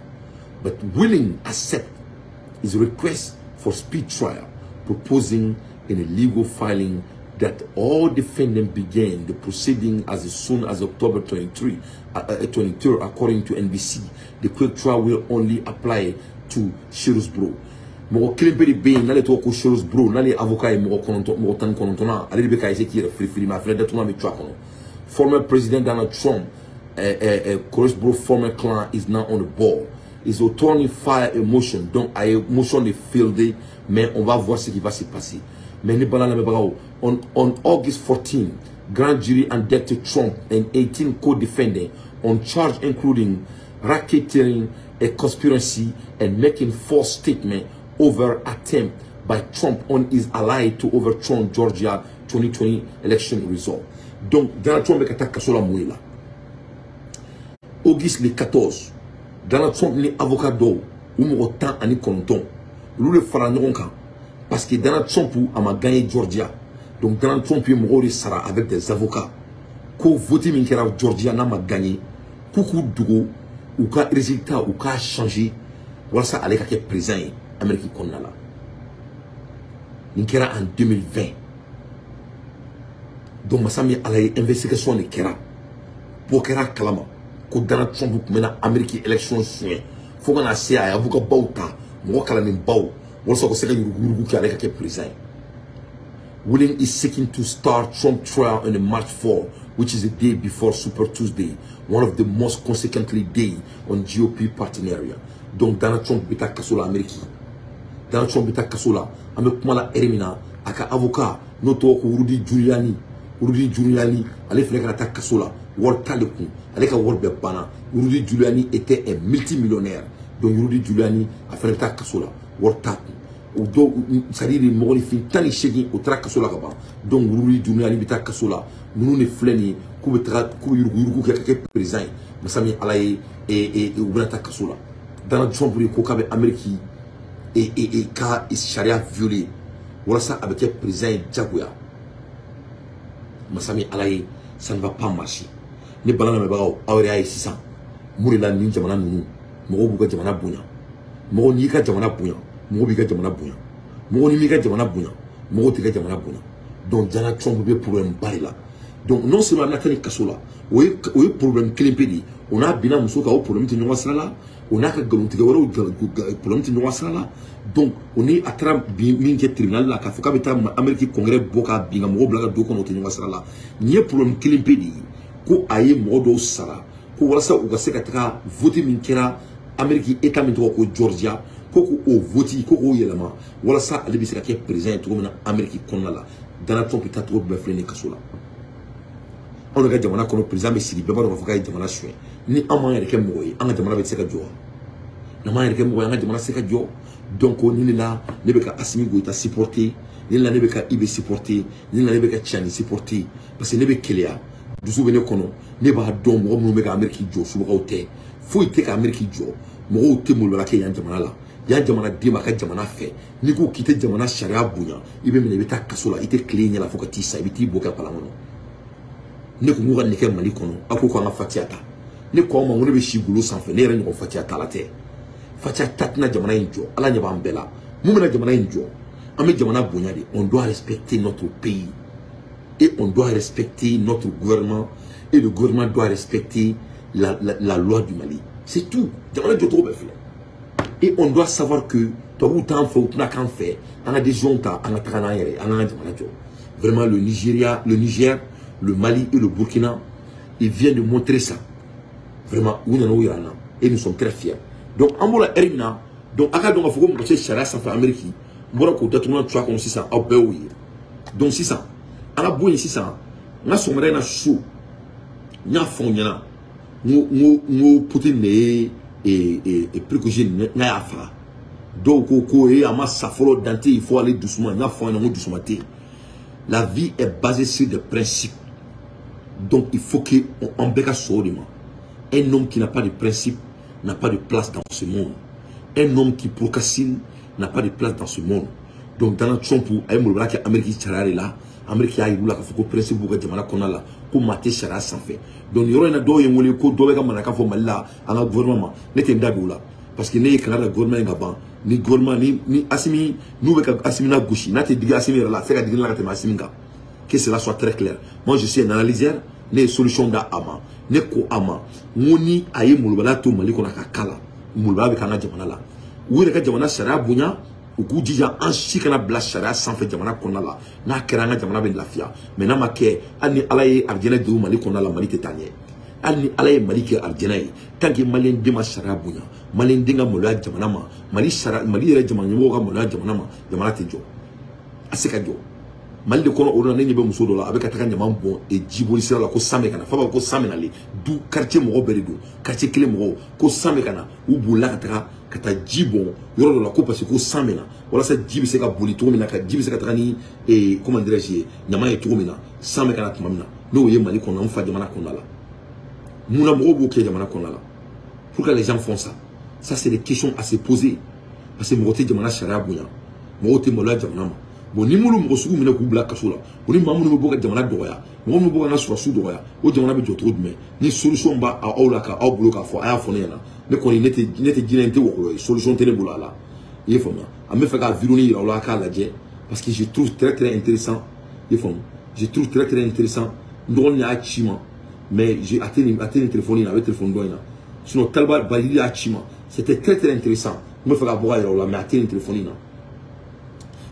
But willing accept his request for speed trial, proposing in a legal filing that all defendants began the proceeding as soon as October 23, according to NBC. The quick trial will only apply to Shrewsbury. Mɔgɔ kelen pe de bɛ yen n'ale tɔgɔ ko Shrewsbury, n'ale ye avocat ye, mɔgɔ 9, mɔgɔ 19nan, ale de bɛ ka essayer k'i yɛrɛ firifiri, mais a fɛnɛ datugulan bɛ to a kɔnɔ. Former President Donald Trump, Shrewsbury former client is now on the board. His attorney filed a motion, donc a ye motion de fieldé, mais on va voir ce qui va se passer. Mais ne bala lamɛnbagaw, on August 14, Grand jury indicted Trump and 18 co-defendants on charge including racketeering, a conspiracy, and making false statement over attempt by Trump on his ally to overturn Georgia 2020 election result. Donc, Donald Trump bɛ ka taa kaso la mun de la? August le 14, Donald Trump ni avocat dɔw, u mɔgɔ 19, olu de fara ɲɔgɔn kan parce que Donald Trump a ma gagné Georgia. Donc Donald Trump ye mɔgɔw de sara avec des avocats ko vote min kɛra Georgia n'a ma gagné, k'u k'u dogo u ka résultat u k'a changer walasa ale ka kɛ président ye Amérique kɔnɔna la. Nin kɛra en 2020. Donc masa min ala ye, investigation de kɛra, bɔ kɛra kalama ko Donald Trump tun bɛna Amérique élection suɲɛ fo ka na se a ye avocat baw ta, mɔgɔ kalannen baw, walasa u ka se ka yuruguyurugu kɛ ale ka kɛ président ye. Willing is seeking to start Trump trial on the March 4, which is the day before Super Tuesday, one of the most consequently day on GOP partenariat. Donc Donald Trump bɛ taa kaso la Amérique. Donald Trump bɛ taa kaso la, an bɛ kuma la heure min na, a ka avocat n'o tɔgɔ ko Rudy Giuliani, Rudy Giuliani, ale fana kana taa kaso la, wari t'ale kun, ale ka wari bɛɛ banna. Rudy Giuliani était un multimillionnaire. Donc Rudy Giuliani a fana bɛ taa kaso la, wari t'a kun. O dɔw, c'est à dire mɔgɔninfin 18, o taara kaso la ka ban. Donc Rudy Giuliani bɛ taa kaso la. Ninnu de filɛ nin ye k'u bɛ taga k'u bɛ yuruguyurugu kɛ ka kɛ président ye. Masa min ala ye, u bɛna taa kaso la. Donald Trump de ko k'a bɛ Amérique ka sariya violer walasa a bɛ kɛ président ye jagoya. Masa min ala ye, ça ne va pas marcher. Ne bana lamɛnbagaw, aw yɛrɛ y'a ye sisan mun de la nin jamana ninnu mɔgɔw b'u ka jamana bonya. Mɔgɔ n'i ka jamana bonya, mɔgɔ b'i ka jamana bonya. Mɔgɔ n'i m'i ka jamana bonya, mɔgɔw t'i ka jamana bonya. Donc Donald Trump bɛ problème ba de la. Donc non seulement a bɛna taa ni kaso la, o ye problème kelen pe de ye. O n'a binna muso kan, o problème tɛ ɲɔgɔn sira la. O n'a ka nkalontigɛ wɛrɛw problème tɛ ɲɔgɔn sira la. Donc o ni a taara bin min kɛ tribunal la k'a fɔ k'a bɛ taa Amérique congrès bɔ k'a bin ka mɔgɔw bila ka don kɔnɔ, o tɛ ɲɔgɔn sira la. Nin ye problème kelen pe de ye ko a ye mɔgɔ dɔw sara ko walasa u ka se ka taga vote min kɛra Amérique état min tɔgɔ ko Georgia, ko k'o vote ko k'o yɛlɛma walasa ale bɛ se ka kɛ président ye cogo min na Amérique kɔnɔna la. Donald Trump taa cogo bɛɛ filɛ nin kaso la. Anw ka jamana kɔnɔ, président bɛ sigi, bɛɛ b'a dɔn k'a fɔ k'a ye jamana suɲɛ. Ni anw m'an yɛrɛ kɛ mɔgɔ ye, an ka jamana bɛ se ka jɔ wa? N'an m'an yɛrɛ kɛ mɔgɔ ye, an ka jamana se ka jɔ. Donc ni de la ne bɛ ka Assimi Goïta supporter, ni de la ne bɛ ka IB supporter, ni de la ne bɛ ka Tiani supporter, parce que ne bɛ keleya, dusu bɛ ne kɔnɔ. Ne b'a dɔn mɔgɔ minnu bɛ ka Amérique jɔ, subagaw tɛ, foyi tɛ ka Amérique jɔ. Mɔgɔw tɛ maloya kɛ yan jamana la, yan jamanaden b'a ka jamana fɛ. N'i ko k'i tɛ jamana sariya bonya, i bɛ minɛ, i bɛ taa kaso la, i tɛ tile ɲɛ la fo ka t'i sa, i bɛ t'i bɔ kɛ palan kɔnɔ. Ne ko k'u ka nin kɛ Mali kɔnɔ, aw ko k'an ka fatiya ta. Ne ko aw ma ko ne bɛ si golo sanfɛ, ne yɛrɛ ɲɔgɔn fatiya ta la tɛ. Fatiya ta tɛna jamana in jɔ. Ala ɲɛ b'an bɛɛ la. Mun bɛna jamana in jɔ? An bɛ jamana bonya de. On doit respecter notre pays et on doit respecter notre gouvernement et le gouvernement doit respecter la loi du Mali, c'est tout. Jamana jɔcogo bɛɛ filɛ. Et on doit savoir que tubabuw t'an fɛ, u tɛna k'an fɛ. An ka décision ta, an ka taga n'an yɛrɛ ye, an k'an ka jamana jɔ. Vraiment, le Nigeria, le Niger, le Mali et le Burkina, ils viennent de montrer ça. Vraiment, u nana o yira an na et nous sommes très fiers. Donc an b'o la heure min na, donc a ka dɔn k'a fɔ ko mɔgɔ tɛ sariya sanfɛ Amérique. N bɔra k'o datugulan tu a kɔnɔ sisan, aw bɛɛ y'o ye. Donc sisan an ka bɔ yen sisan. N ka sɔgɔmada in na so, n y'a fɔ aw ɲɛna, n ko Poutine de ye Prigojine n'a y'a faga. Dɔw ko ko a ma sa fɔlɔ, Dante, il faut aller doucement. N y'a fɔ aw ɲɛna n ko doucement tɛ yen. La vie est basée sur des principes, donc il faut que an bɛɛ ka sɔn o de ma. Un homme qui n'a pas de principe n'a pas de place dans ce monde. Un homme qui procrastine n'a pas de place dans ce monde. Donc Donald Trump a ye molobaliya kɛ Amérique sariya de la. Amérique y'a yir'u la k'a fɔ ko principe b'u ka jamana kɔnɔna la, ko maa tɛ sariya sanfɛ. Donc nin yɔrɔ in na, dɔw ye n wele ko dɔ bɛ ka manaka fɔ Mali la an ka gouvernement ma. Ne tɛ n da don o la parce que ne ye kangari da gouvernement in ka ban. Ni gouvernement ni Assimi n'u bɛ ka Assimi na gosi, n'a tɛ digi Assimi yɛrɛ la, a tɛ se ka digi ne la ka tɛmɛ Assimi kan. Que cela soit très clair, moi je suis un analyseur. Ne ye solution da a ma. Ne ko a ma n ko ni a ye molobaliya to Mali kɔnɔ a ka k'a la, molobaliya bɛ k'an ka jamana la. U yɛrɛ ka jamana sariya bonya, u k'u jija an si kana bila sariya sanfɛ jamana kɔnɔna la. N'a kɛra, an ka jamana bɛ lafiya. Mais n'a ma kɛ, hali ni Ala ye arijinɛ don Mali kɔnɔna la, Mali tɛ taa ɲɛ. Hali ni Ala ye Mali kɛ arijinɛ ye, tant que maliyɛn den ma sariya bonya, maliyɛn den ka maloya jamana ma, Mali sariya, Mali yɛrɛ jamana ɲɛmɔgɔw ka maloya jamana ma, jamana tɛ jɔ, a se ka jɔ. Mali de kɔnɔ o la ne ɲɛ bɛ muso dɔ la a bɛ ka taga ɲaman bɔn jiboli sira la ko san bɛ ka na f'a b'a ko san bɛ nalen du quartier mɔgɔ bɛɛ de don quartier kelen mɔgɔw ko san bɛ ka na u bolila ka taa ji bɔn yɔrɔ dɔ la ko parce que ko san bɛ na walasa ji bɛ se ka boli cogo min na ka ji bɛ se ka taga ni comment dirais-je ye ɲaman ye cogo min na san bɛ ka na tuma min na n'o ye Mali kɔnɔ an fa jamana kɔnɔna la munna mɔgɔw b'o kɛ jamana kɔnɔna la. Pourquoi les gens font ça? Ça c'est des questions à se poser parce que mɔgɔ tɛ jamana sariya bonya mɔgɔw tɛ maloya jamana ma. Bon ni minnu mɔgɔ sugu minɛ k'u bila kaso la o ni maa minnu bɛ bɔ ka jamana dɔgɔya mɔgɔ minnu bɛ bɔ ka n ka sɔrɔsiw dɔgɔya o jamana bɛ jɔ cogo jumɛn ni solution b'a aw la ka aw bolo k'a fɔ a y'a fɔ ne ɲɛna ne kɔni ne tɛ jinɛ n tɛ wɔkulɔ ye solution tɛ ne bolo a la i ye faamuya an bɛ fɛ ka vidéo yira aw la a k'a lajɛ parce que je trouve très très intéressant i ye faamu je trouve très très intéressant n dɔgɔnin y'a ci ma mais a tɛ nin téléphone in na a bɛ téléphone dɔ in na sinon Taliba Bayili y'a ci ma c'était très très intéressant n bɛ fɛ ka bɔ ka yira aw la mais a tɛ nin téléphone in na.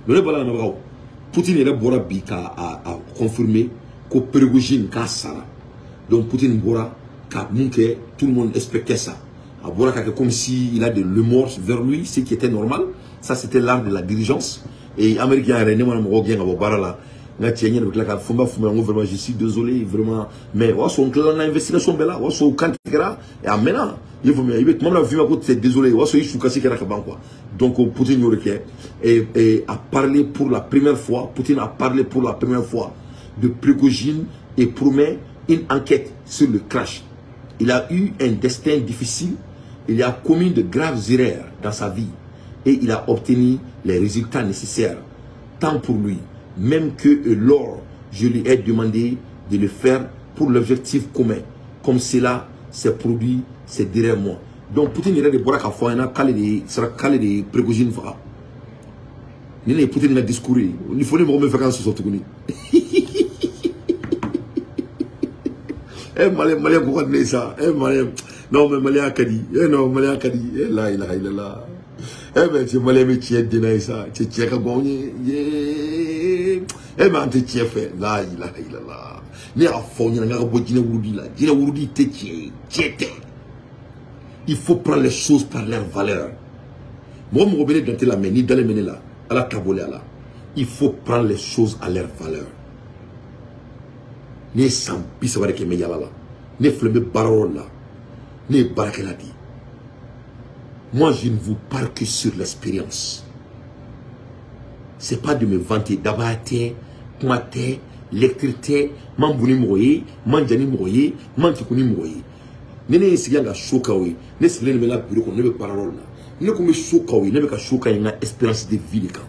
Mais ne bɔra lamɛnbagaw Poutine yɛrɛ bɔra bi ka a confirmer ko Prigojine k'a sara donc Poutine bɔra ka mun kɛ tout le monde expectait ça a bɔra ka kɛ comme si il a de remords vers lui ce qui était normal ça c'était l'art de la dirigeance et américain yɛrɛ ne mana mɔgɔw gɛn ka bɔ baara la n ka cɛ n yɛrɛ bɛ tila ka fɔ n b'a f'u ma n ko vraiment je suis désolé vraiment mais o y'a sɔrɔ n tilala n ka investigation bɛɛ la o y'a sɔrɔ u kan tigɛra a mɛnna i y'a faamuya i bɛ tuma min na f'i ma ko c'est désolé o y'a sɔrɔ i su kasi kɛra ka ban quoi donc Poutine y'o de kɛ et a parlé pour la première fois Poutine a parlé pour la première fois de Prigojine et promet une enquête sur le crash. Il a eu un destin difficile, il a commis de graves erreurs dans sa vie et il a obtenu les résultats nécessaires tant pour lui même que lors je lui ai demandé de le faire pour l'objectif commun comme cela s'est produit c'est derrière moi. Donc Poutine yɛrɛ de bɔra k'a fɔ an ɲɛna k'ale de sera k'ale de ye Prigojine faga ni ne ye Poutine ka discours ye ni fo ni mɔgɔ min fɛ k'an sɔsɔ tuguni malien ko ka di ne ye sa malien non mais malien ka di non malien ka di la ilaha illallah mais cɛ malien bɛ tiɲɛ den na ye sa cɛ tiɲɛ ka go anw ye mais an tɛ tiɲɛ fɛ la ilaha illallah ne y'a fɔ aw ɲɛna n ka bɔ jinɛ wurudi la jinɛ wurudi tɛ tiɲɛ ye tiɲɛ tɛ. Il faut prendre les choses par leur valeur. Mɔgɔ mɔgɔ bɛ ne dante la mais ni dalen bɛ ne la ala ta bɔlen a la. Il faut prendre les choses à leur valeur. Ne ye san 30 de kɛ n bɛ yala la ne filɛ n bɛ baara yɔrɔ la ne ye baarakɛla de ye. Moi je ne vous parle que sur l'expérience. C'est pas de me vanter dabaya tɛ kuma tɛ lecture tɛ man bon ni mɔgɔ ye man jan ni mɔgɔ ye man kegun ni mɔgɔ ye. Ni ne ye sigi yan ka so k'aw ye ne sigilen de bɛ n ka bureau kɔnɔ ne bɛ baara yɔrɔ la ne ko n bɛ so k'aw ye ne bɛ ka so k'a ye n ka espérance de vie de kan.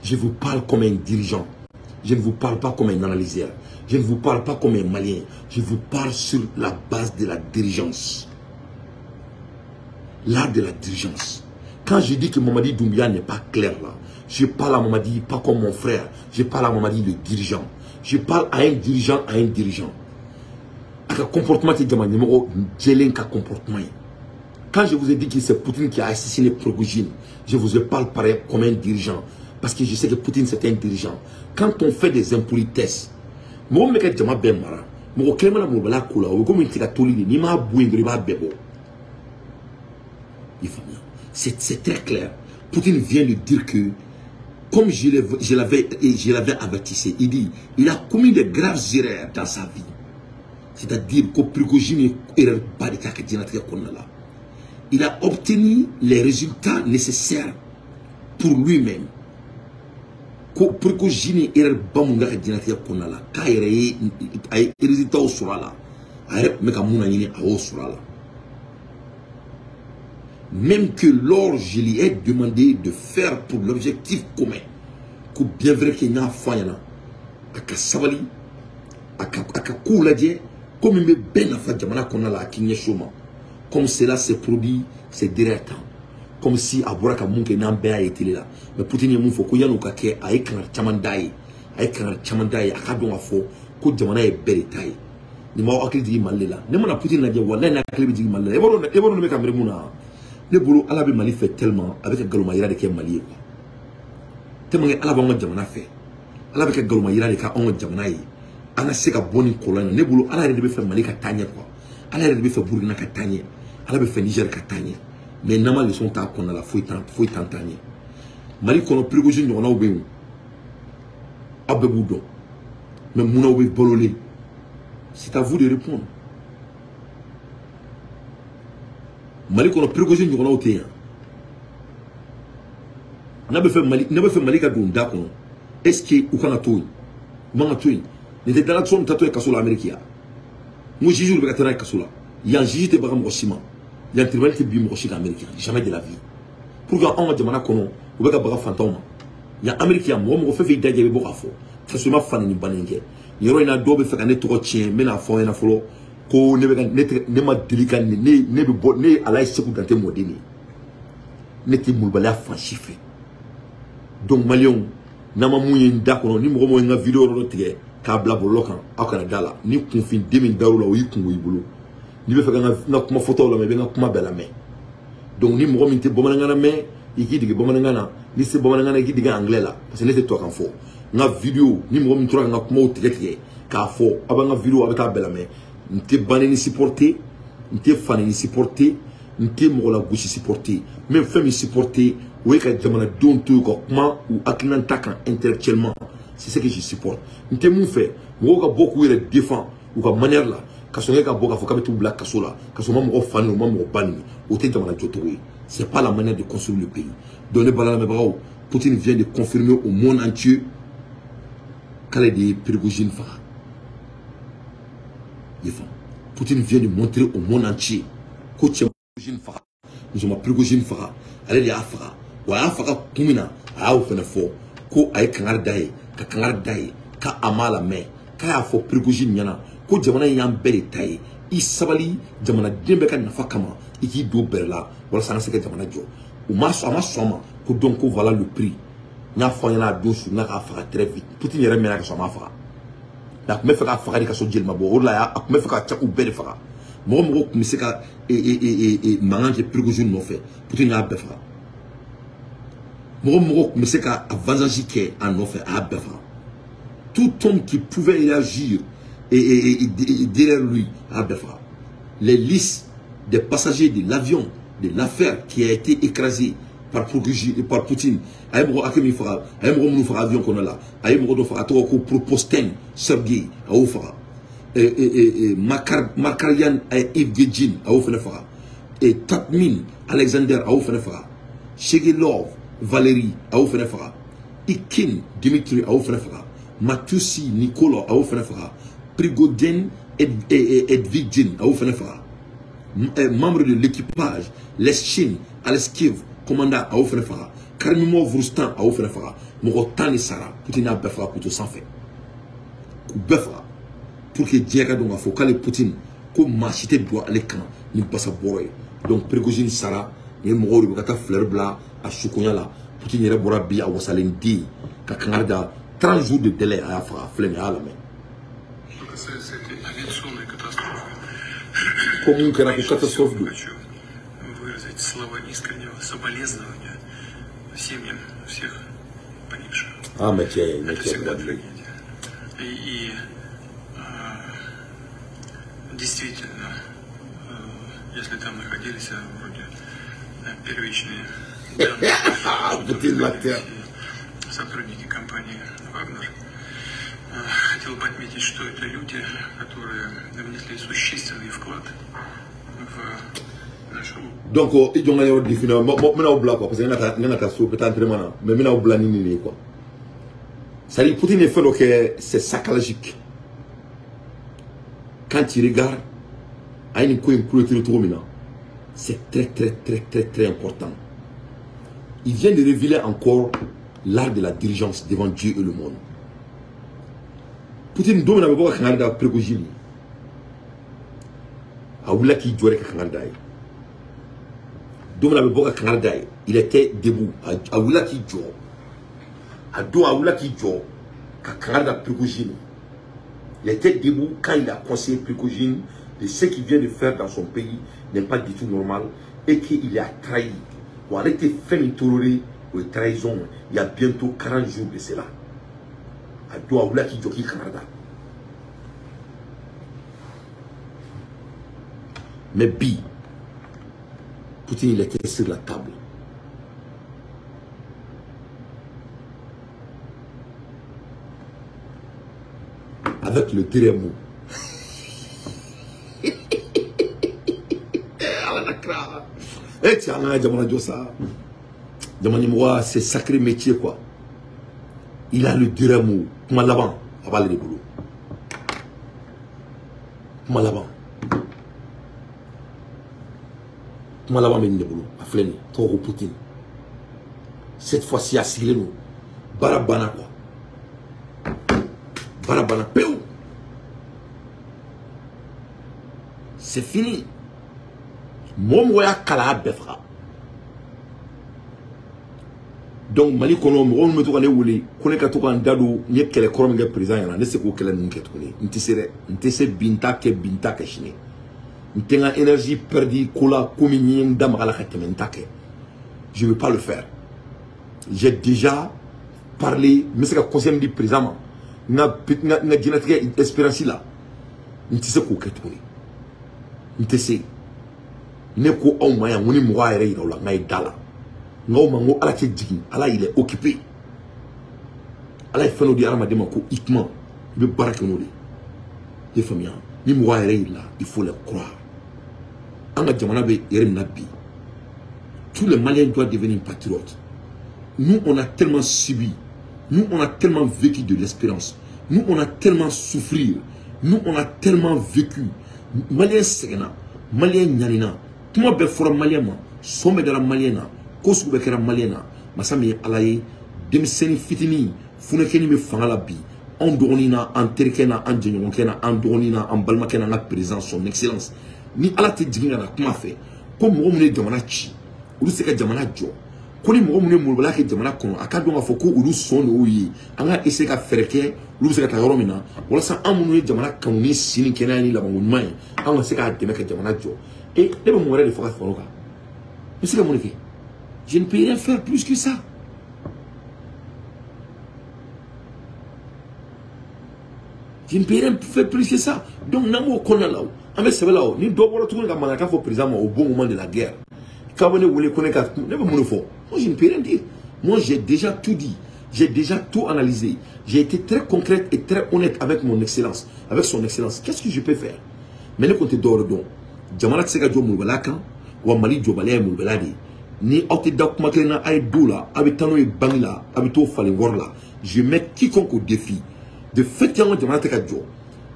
Je vous parle comme un dirigeant, je ne vous parle pas comme un analyseur, je ne vous parle pas comme un Malien, je vous parle sur la base de la dirigeance. L'art de la dirigeance. Quand je dis que Mamadi Doumbouya n'est pas clair là, je parle à Mamadi pas comme mon frère, je parle à Mamadi le dirigeant. Je parle à un dirigeant, à un dirigeant. A comportement tɛ jama ɲɛmɔgɔ jɛlen ka comportement ye. Quand je vous ai dit que c'est Poutine qui a assassiné Prigojine, je vous parle pareil comme un dirigeant parce que je sais que Poutine c'est un dirigeant. Quand on fait des impolitesses, mɔgɔ min bɛ ka jama bɛɛ mara, mɔgɔ kelen mana molobaliya ko la, o bɛ komi tigɛ toli de, n'i m'a bɔ yen dɔrɔn i b'a bɛɛ bɔ. I faamuya? C'est très clair. Poutine vient de dire que comme je l'avais avertissé, il dit il a commis de graves erreurs dans sa vie. C'est-à-dire que Prigojine ye erreur ba de kɛ a ka diɲɛlatigɛ kɔnɔna la. Il a obtenu les résultats nécessaires pour lui-même. Ko Prigojine ye erreur ba mun kɛ a ka diɲɛlatigɛ kɔnɔna la k'a yɛrɛ ye a ye résultats sɔrɔ a la a yɛrɛ tun bɛ ka mun laɲini a y'o sɔrɔ a la. Même que lors je lui ai demandé de faire pour l'objectif commun ko bien vrai que n y'a fɔ a ɲɛna a ka sabali a ka kow lajɛ. Comme il me ben nafa jamana kɔnɔna la a k'i ɲɛsin o ma. Comme cela s'est produit ces derniers temps. Comme si a bɔra ka mun kɛ n'an bɛɛ y'a ye télé la. Mais Poutine ye mun fɔ ko yan'o ka kɛ a ye kangari caman d'a ye. A ye kangari caman d'a ye a k'a dɔn k'a fɔ ko jamana ye bɛɛ de ta ye. Nin m'aw hakili jigin Mali de la. Ne mana Poutine lajɛ walahi ne hakili bɛ jigin Mali la. E b'a dɔn ne bɛ ka miiri mun na. Ne bolo Ala bɛ Mali fɛ tellement a bɛ ka nkalonma de kɛ Mali ye quoi. Tellement que Ala b'anw ka jamana fɛ. Ala bɛ ka nkalonma de kɛ anw ka jamana ye. An ka se ka bɔ nin kɔlɔn in na. Ne bolo Ala yɛrɛ de bɛ fɛ Mali ka taa ɲɛ quoi. Ala yɛrɛ de bɛ fɛ Burukina ka taa ɲɛ. Ala bɛ fɛ Niger ka taa ɲɛ. Mais n'an ma leçon t'a kɔnɔna la foyi t'an taa ɲɛ. Mali kɔnɔ Prigojine ɲɔgɔnnaw bɛ yen. Aw bɛɛ b'u dɔn. Mais munna u bɛ balolen? C'est à vous de répondre. Mali kɔnɔ Prigojine ɲɔgɔnnaw tɛ yan. N'a bɛ fɛ Mali ka don da kɔnɔ, est-ce que u kan ka to yen? U man ka to yen. Nin tɛ Donald Trump tatɔ ye kaso la Amérique yan. N ko juge bɛ ka taa n'a ye kaso la. Yan juge tɛ baga mɔgɔ si ma. Yan tribunal tɛ bin mɔgɔ si kan Amérique yan. Jamais de la vie. Pour que anw ka jamana kɔnɔ u bɛ ka baga fantanw ma. Yan Amérique yan mɔgɔ mɔgɔ fɛn fɛn y'i dajɛ i bɛ bɔ k'a fɔ. Ka sɔrɔ i ma fa ni ba nin kɛ. Nin yɔrɔ in na dɔw bɛ fɛ ka ne tɔgɔ tiɲɛ, n bɛna fɔ aw ɲɛna fɔlɔ ko ne bɛ ka ne ma deli ka ne ne bɛ bɔ ne ye Alaye Seku Dante mɔden de ye. Ne tɛ molobaliya fan si fɛ. Donc maliyɛnw, n'an ma mun ye n da kɔnɔ, ni mɔgɔ mɔgɔ ye n ka vidéo yɔrɔ dɔ tigɛ k'a bila bɔlɔlɔ kan, aw kana da la. Ni kunfin den min dar'o la, o y'i kungo i bolo. N'i bɛ fɛ ka n ka kuma fɔtaw lamɛn, i bɛ n ka kuma bɛɛ lamɛn. Donc ni mɔgɔ min tɛ bamanankan na mɛn, i k'i dege bamanankan na. N'i se bamanankan na, i k'i dege anglais la, parce que ne tɛ tubabukan fɔ. N ka vidéo, ni mɔgɔ min tora ka n ka kumaw tigɛ tigɛ k'a fɔ, aw bɛ n ka vidéo, aw bɛ taa bɛɛ lamɛn. N tɛ banni supporter, n tɛ fanni supporter, n tɛ mɔgɔ lagosi supporter. N bɛ fɛn min supporter, o ye ka jamanadenw to yen ka kuma u hakilinata kan intellectuellement. C'est ce que je supporte. N tɛ mun fɛ, mɔgɔw ka bɔ k'u yɛrɛ défend u ka manière la, ka sɔn ka bɔ k'a fɔ k'a bɛ t'u bila kaso la, ka sɔrɔ u ma mɔgɔ fa neni, u ma mɔgɔ ba neni, o tɛ jamana jɔcogo ye. C'est pas la manière de construire le pays. Donc ne balalamɛbagaw, Poutine vient de confirmer au monde entier k'ale de ye Prigojine faga. Poutine vient de montrer au monde entier ko cɛ Prigojine faga, muso ma Prigojine faga, ale de y'a faga. Wa a y'a faga kun min na, a y'o fana fɔ ko a ye kangari da ye, ka kangari da ye k'a m'a lamɛn, k'a y'a fɔ Prigojine ɲɛna ko jamana in y'an bɛɛ de ta ye, i sabali jamanaden bɛɛ ka nafa kama, i k'i don bɛrɛ la walasa an ka se ka jamana jɔ. U ma sɔn, a ma sɔn a ma ko donc ko voilà le prix. N y'a fɔ an ɲɛna a don su n'a k'a faga très vite. Poutine yɛrɛ mɛnna ka sɔrɔ a m'a faga. A tun bɛ fɛ k'a faga de ka sɔrɔ jeli ma bɔ, o de la a tun bɛ fɛ ka cɛw bɛɛ de faga. Mɔgɔ mɔgɔ tun bɛ se ka mankan kɛ Prigojine nɔfɛ, Poutine y'a bɛɛ faga. Mɔgɔ mɔgɔ tun bɛ se ka a vengeance kɛ a nɔfɛ, a y'a bɛɛ faga. Tout homme qui pouvait réagir et derrière lui, a bɛɛ faga. Les listes des passagers de l'avion de l'affaire qui a été écrasée par Poutine, a ye mɔgɔ hakɛ min faga, a ye mɔgɔ minnu faga avion kɔnɔ la, a ye mɔgɔ dɔ faga a tɔgɔ ko Proposten Sergei, a y'o faga. Markarian Evgeny, a y'o fana faga. Tatmin Alexander, a y'o fana faga. Shegelov Valérie, a y'o fana faga. Ikin Dimitri, a y'o fana faga. Matusi Nikola, a y'o fana faga. Prigoden Edvigin, a y'o fana faga. Membre de l'équipage, Leschin Aleskiv, commandant, a y'o fana faga. Karimov Rustan, a y'o fana faga. Mɔgɔ 10 de sara, Poutine y'a bɛɛ faga k'u to sanfɛ. K'u bɛɛ faga. Pour que diɲɛ ka dɔn k'a fɔ k'ale Poutine ko maa si tɛ don ale kan ni basa bɔrɔ ye. Donc Prigojine sara, nin ye mɔgɔw de bɛ ka taa fleur bila a sukonya la. Poutine yɛrɛ bɔra bi a wasalen den ka kangari da 30 jours de délai, a y'a faga, filɛ nin ye, a y'a lamɛn. Ko mun kɛra ko catastrophe don. Выразить слова искреннего соболезнования семьям всех погибших. Ah, mais tiens, mais это tiens, всегда трагедия. И действительно, если там находились вроде первичные данные, сотрудники компании «Вагнер», хотел бы отметить, что это люди, которые внесли существенный вклад в нашу... Donc, ils ont un défi, quoi, parce que mais quoi. Ça dit, Poutine est fait, ok, c'est saccalagique. Quand tu regardes, c'est très, très, très, très, très important. Il vient de révéler encore l'art de la dirigeance devant Dieu et le monde. Poutine don min na a bɛ bɔ ka kangari da Prigojine a wulila k'i jɔ de ka kangari da ye. Don min na a bɛ bɔ ka kangari da ye, il était debout, a wulila k'i jɔ. A don a wulila k'i jɔ ka kangari da Prigojine. Il était debout quand il a conseillé Prigojine de ce qu'il vient de faire dans son pays n'est pas du tout normal et qu'il a trahi. Ou arrêter faire une toléré ou trahison, il y a bientôt 40 jours de cela. A don a wulila k'i jɔ k'i kangari da. Mais bi, Poutine, il était sur la table. avec le dernier mot. Eh tiens, jamana jɔ sa. Jamana ɲɛmɔgɔya, c'est sacré métier quoi. Il a le dernier mot. Kuma laban, a b'ale de bolo. Kuma laban. Kuma laban bɛ nin de bolo. A filɛ nin ye, tɔgɔ ko Poutine. Cette fois-ci, a sigilen don. Baara banna quoi. Baara banna pewu. C'est fini. Mɔgɔ mɔgɔ y'a kalan a bɛɛ faga. Donc Mali kɔnɔ mɔgɔ minnu bɛ to ka ne wele ko ne ka to ka n da don n ye kɛlɛ kɔrɔ min kɛ président ɲɛna, ne tɛ se k'o kɛlɛ ninnu kɛ tuguni. N tɛ se dɛ, n tɛ se bi, n t'a kɛ bi, n t'a kɛ sini. N tɛ n ka énergie perdre ko la ko min ye n da maga la ka tɛmɛ, n t'a kɛ. Je ne vais pas le faire. J'ai déjà parlé, n bɛ se ka conseil min di président ma, n ka diɲɛlatigɛ expérience la, n tɛ se k'o kɛ tuguni. N tɛ se. Ne ko aw ma yan ko ni mɔgɔ y'a yɛrɛ yira aw la, n k'a ye da la. N k'aw ma n ko Ala tɛ jigin, Ala il est occupé. Ala ye fɛn dɔ di hadamaden ma ko i kuma, i bɛ baara kɛ n'o de ye. I ye faamuya? Ni mɔgɔ y'a yɛrɛ yira la, il faut le croire. An ka jamana bɛ yɛrɛ min na bi, tous les Maliens doivent devenir patriotes. Nous, on a tellement subi, nous, on a tellement vécu de l'espérance, nous, on a tellement souffert, nous, on a tellement vécu. Malien sɛgɛnna, Malien ɲanina, kuma bɛɛ fɔra Malien ma, sɔn bɛɛ dara Malien na, ko sugu bɛɛ kɛra Malien na. Masa min ye Ala ye, denmisɛnnin fitinin funɛkɛni bɛ fanga la bi, anw dɔgɔnin na, an terikɛ na, an jɛɲɔgɔnkɛ na, an dɔgɔnin na, an balimakɛ na, an ka président son excellence. Ni Ala tɛ jigin ka na kuma fɛ ko mɔgɔ minnu ye jamana ci, olu se ka jamana jɔ. Ko ni mɔgɔ minnu ye molobaliya kɛ jamana kɔnɔ, a ka dɔn k'a fɔ ko olu sɔn de y'o ye. An ka essayer ka fɛɛrɛ kɛ olu bɛ se ka taa yɔrɔ min na, walasa an minnu ye jamana kanu ni si ni kɛnɛya ni labanko ɲuman ye, an ka se k'a dɛmɛ ka jamana jɔ. E ne bɛ mun wɛrɛ de fɔ ka fara o kan? N bɛ se ka mun de kɛ? Je ne peux rien faire plus que ça. Je ne peux rien faire plus que ça. Donc n'an b'o kɔnɔna la o, an bɛ sɛbɛ la o, ni dɔ bɔra tuguni ka mankan fɔ président ma au bon moment de la guerre, k'a bɛ ne wele ko ne ka, ne bɛ mun de fɔ? Moi, je ne peux rien dire. Moi, j'ai déjà tout dit. J'ai déjà tout analysé. J'ai été très concrète et très honnête avec mon excellence, avec son excellence. Qu'est-ce que je peux faire? Mais ne comptez d'or don. Jamana tɛ se ka jɔ molobaliya kan, wa Mali jɔbaliya ye molobaliya de ye. Ni aw tɛ da kuma kelen na, a ye don la, a bɛ taa n'o ye banque la, a bɛ t'o falen wari la. Je mets quiconque au défi. De fait, an ka jamana tɛ ka jɔ.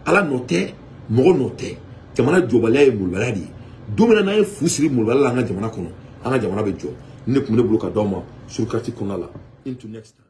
Ala nɔ tɛ, mɔgɔ nɔ tɛ. Jamana jɔbaliya ye molobaliya de ye. Don min na n'an ye fu siri molobaliya la an ka jamana kɔnɔ, an ka jamana bɛ jɔ. Ne tun bɛ ne bolo ka d'aw ma sur carte kɔnɔna la. Into next time.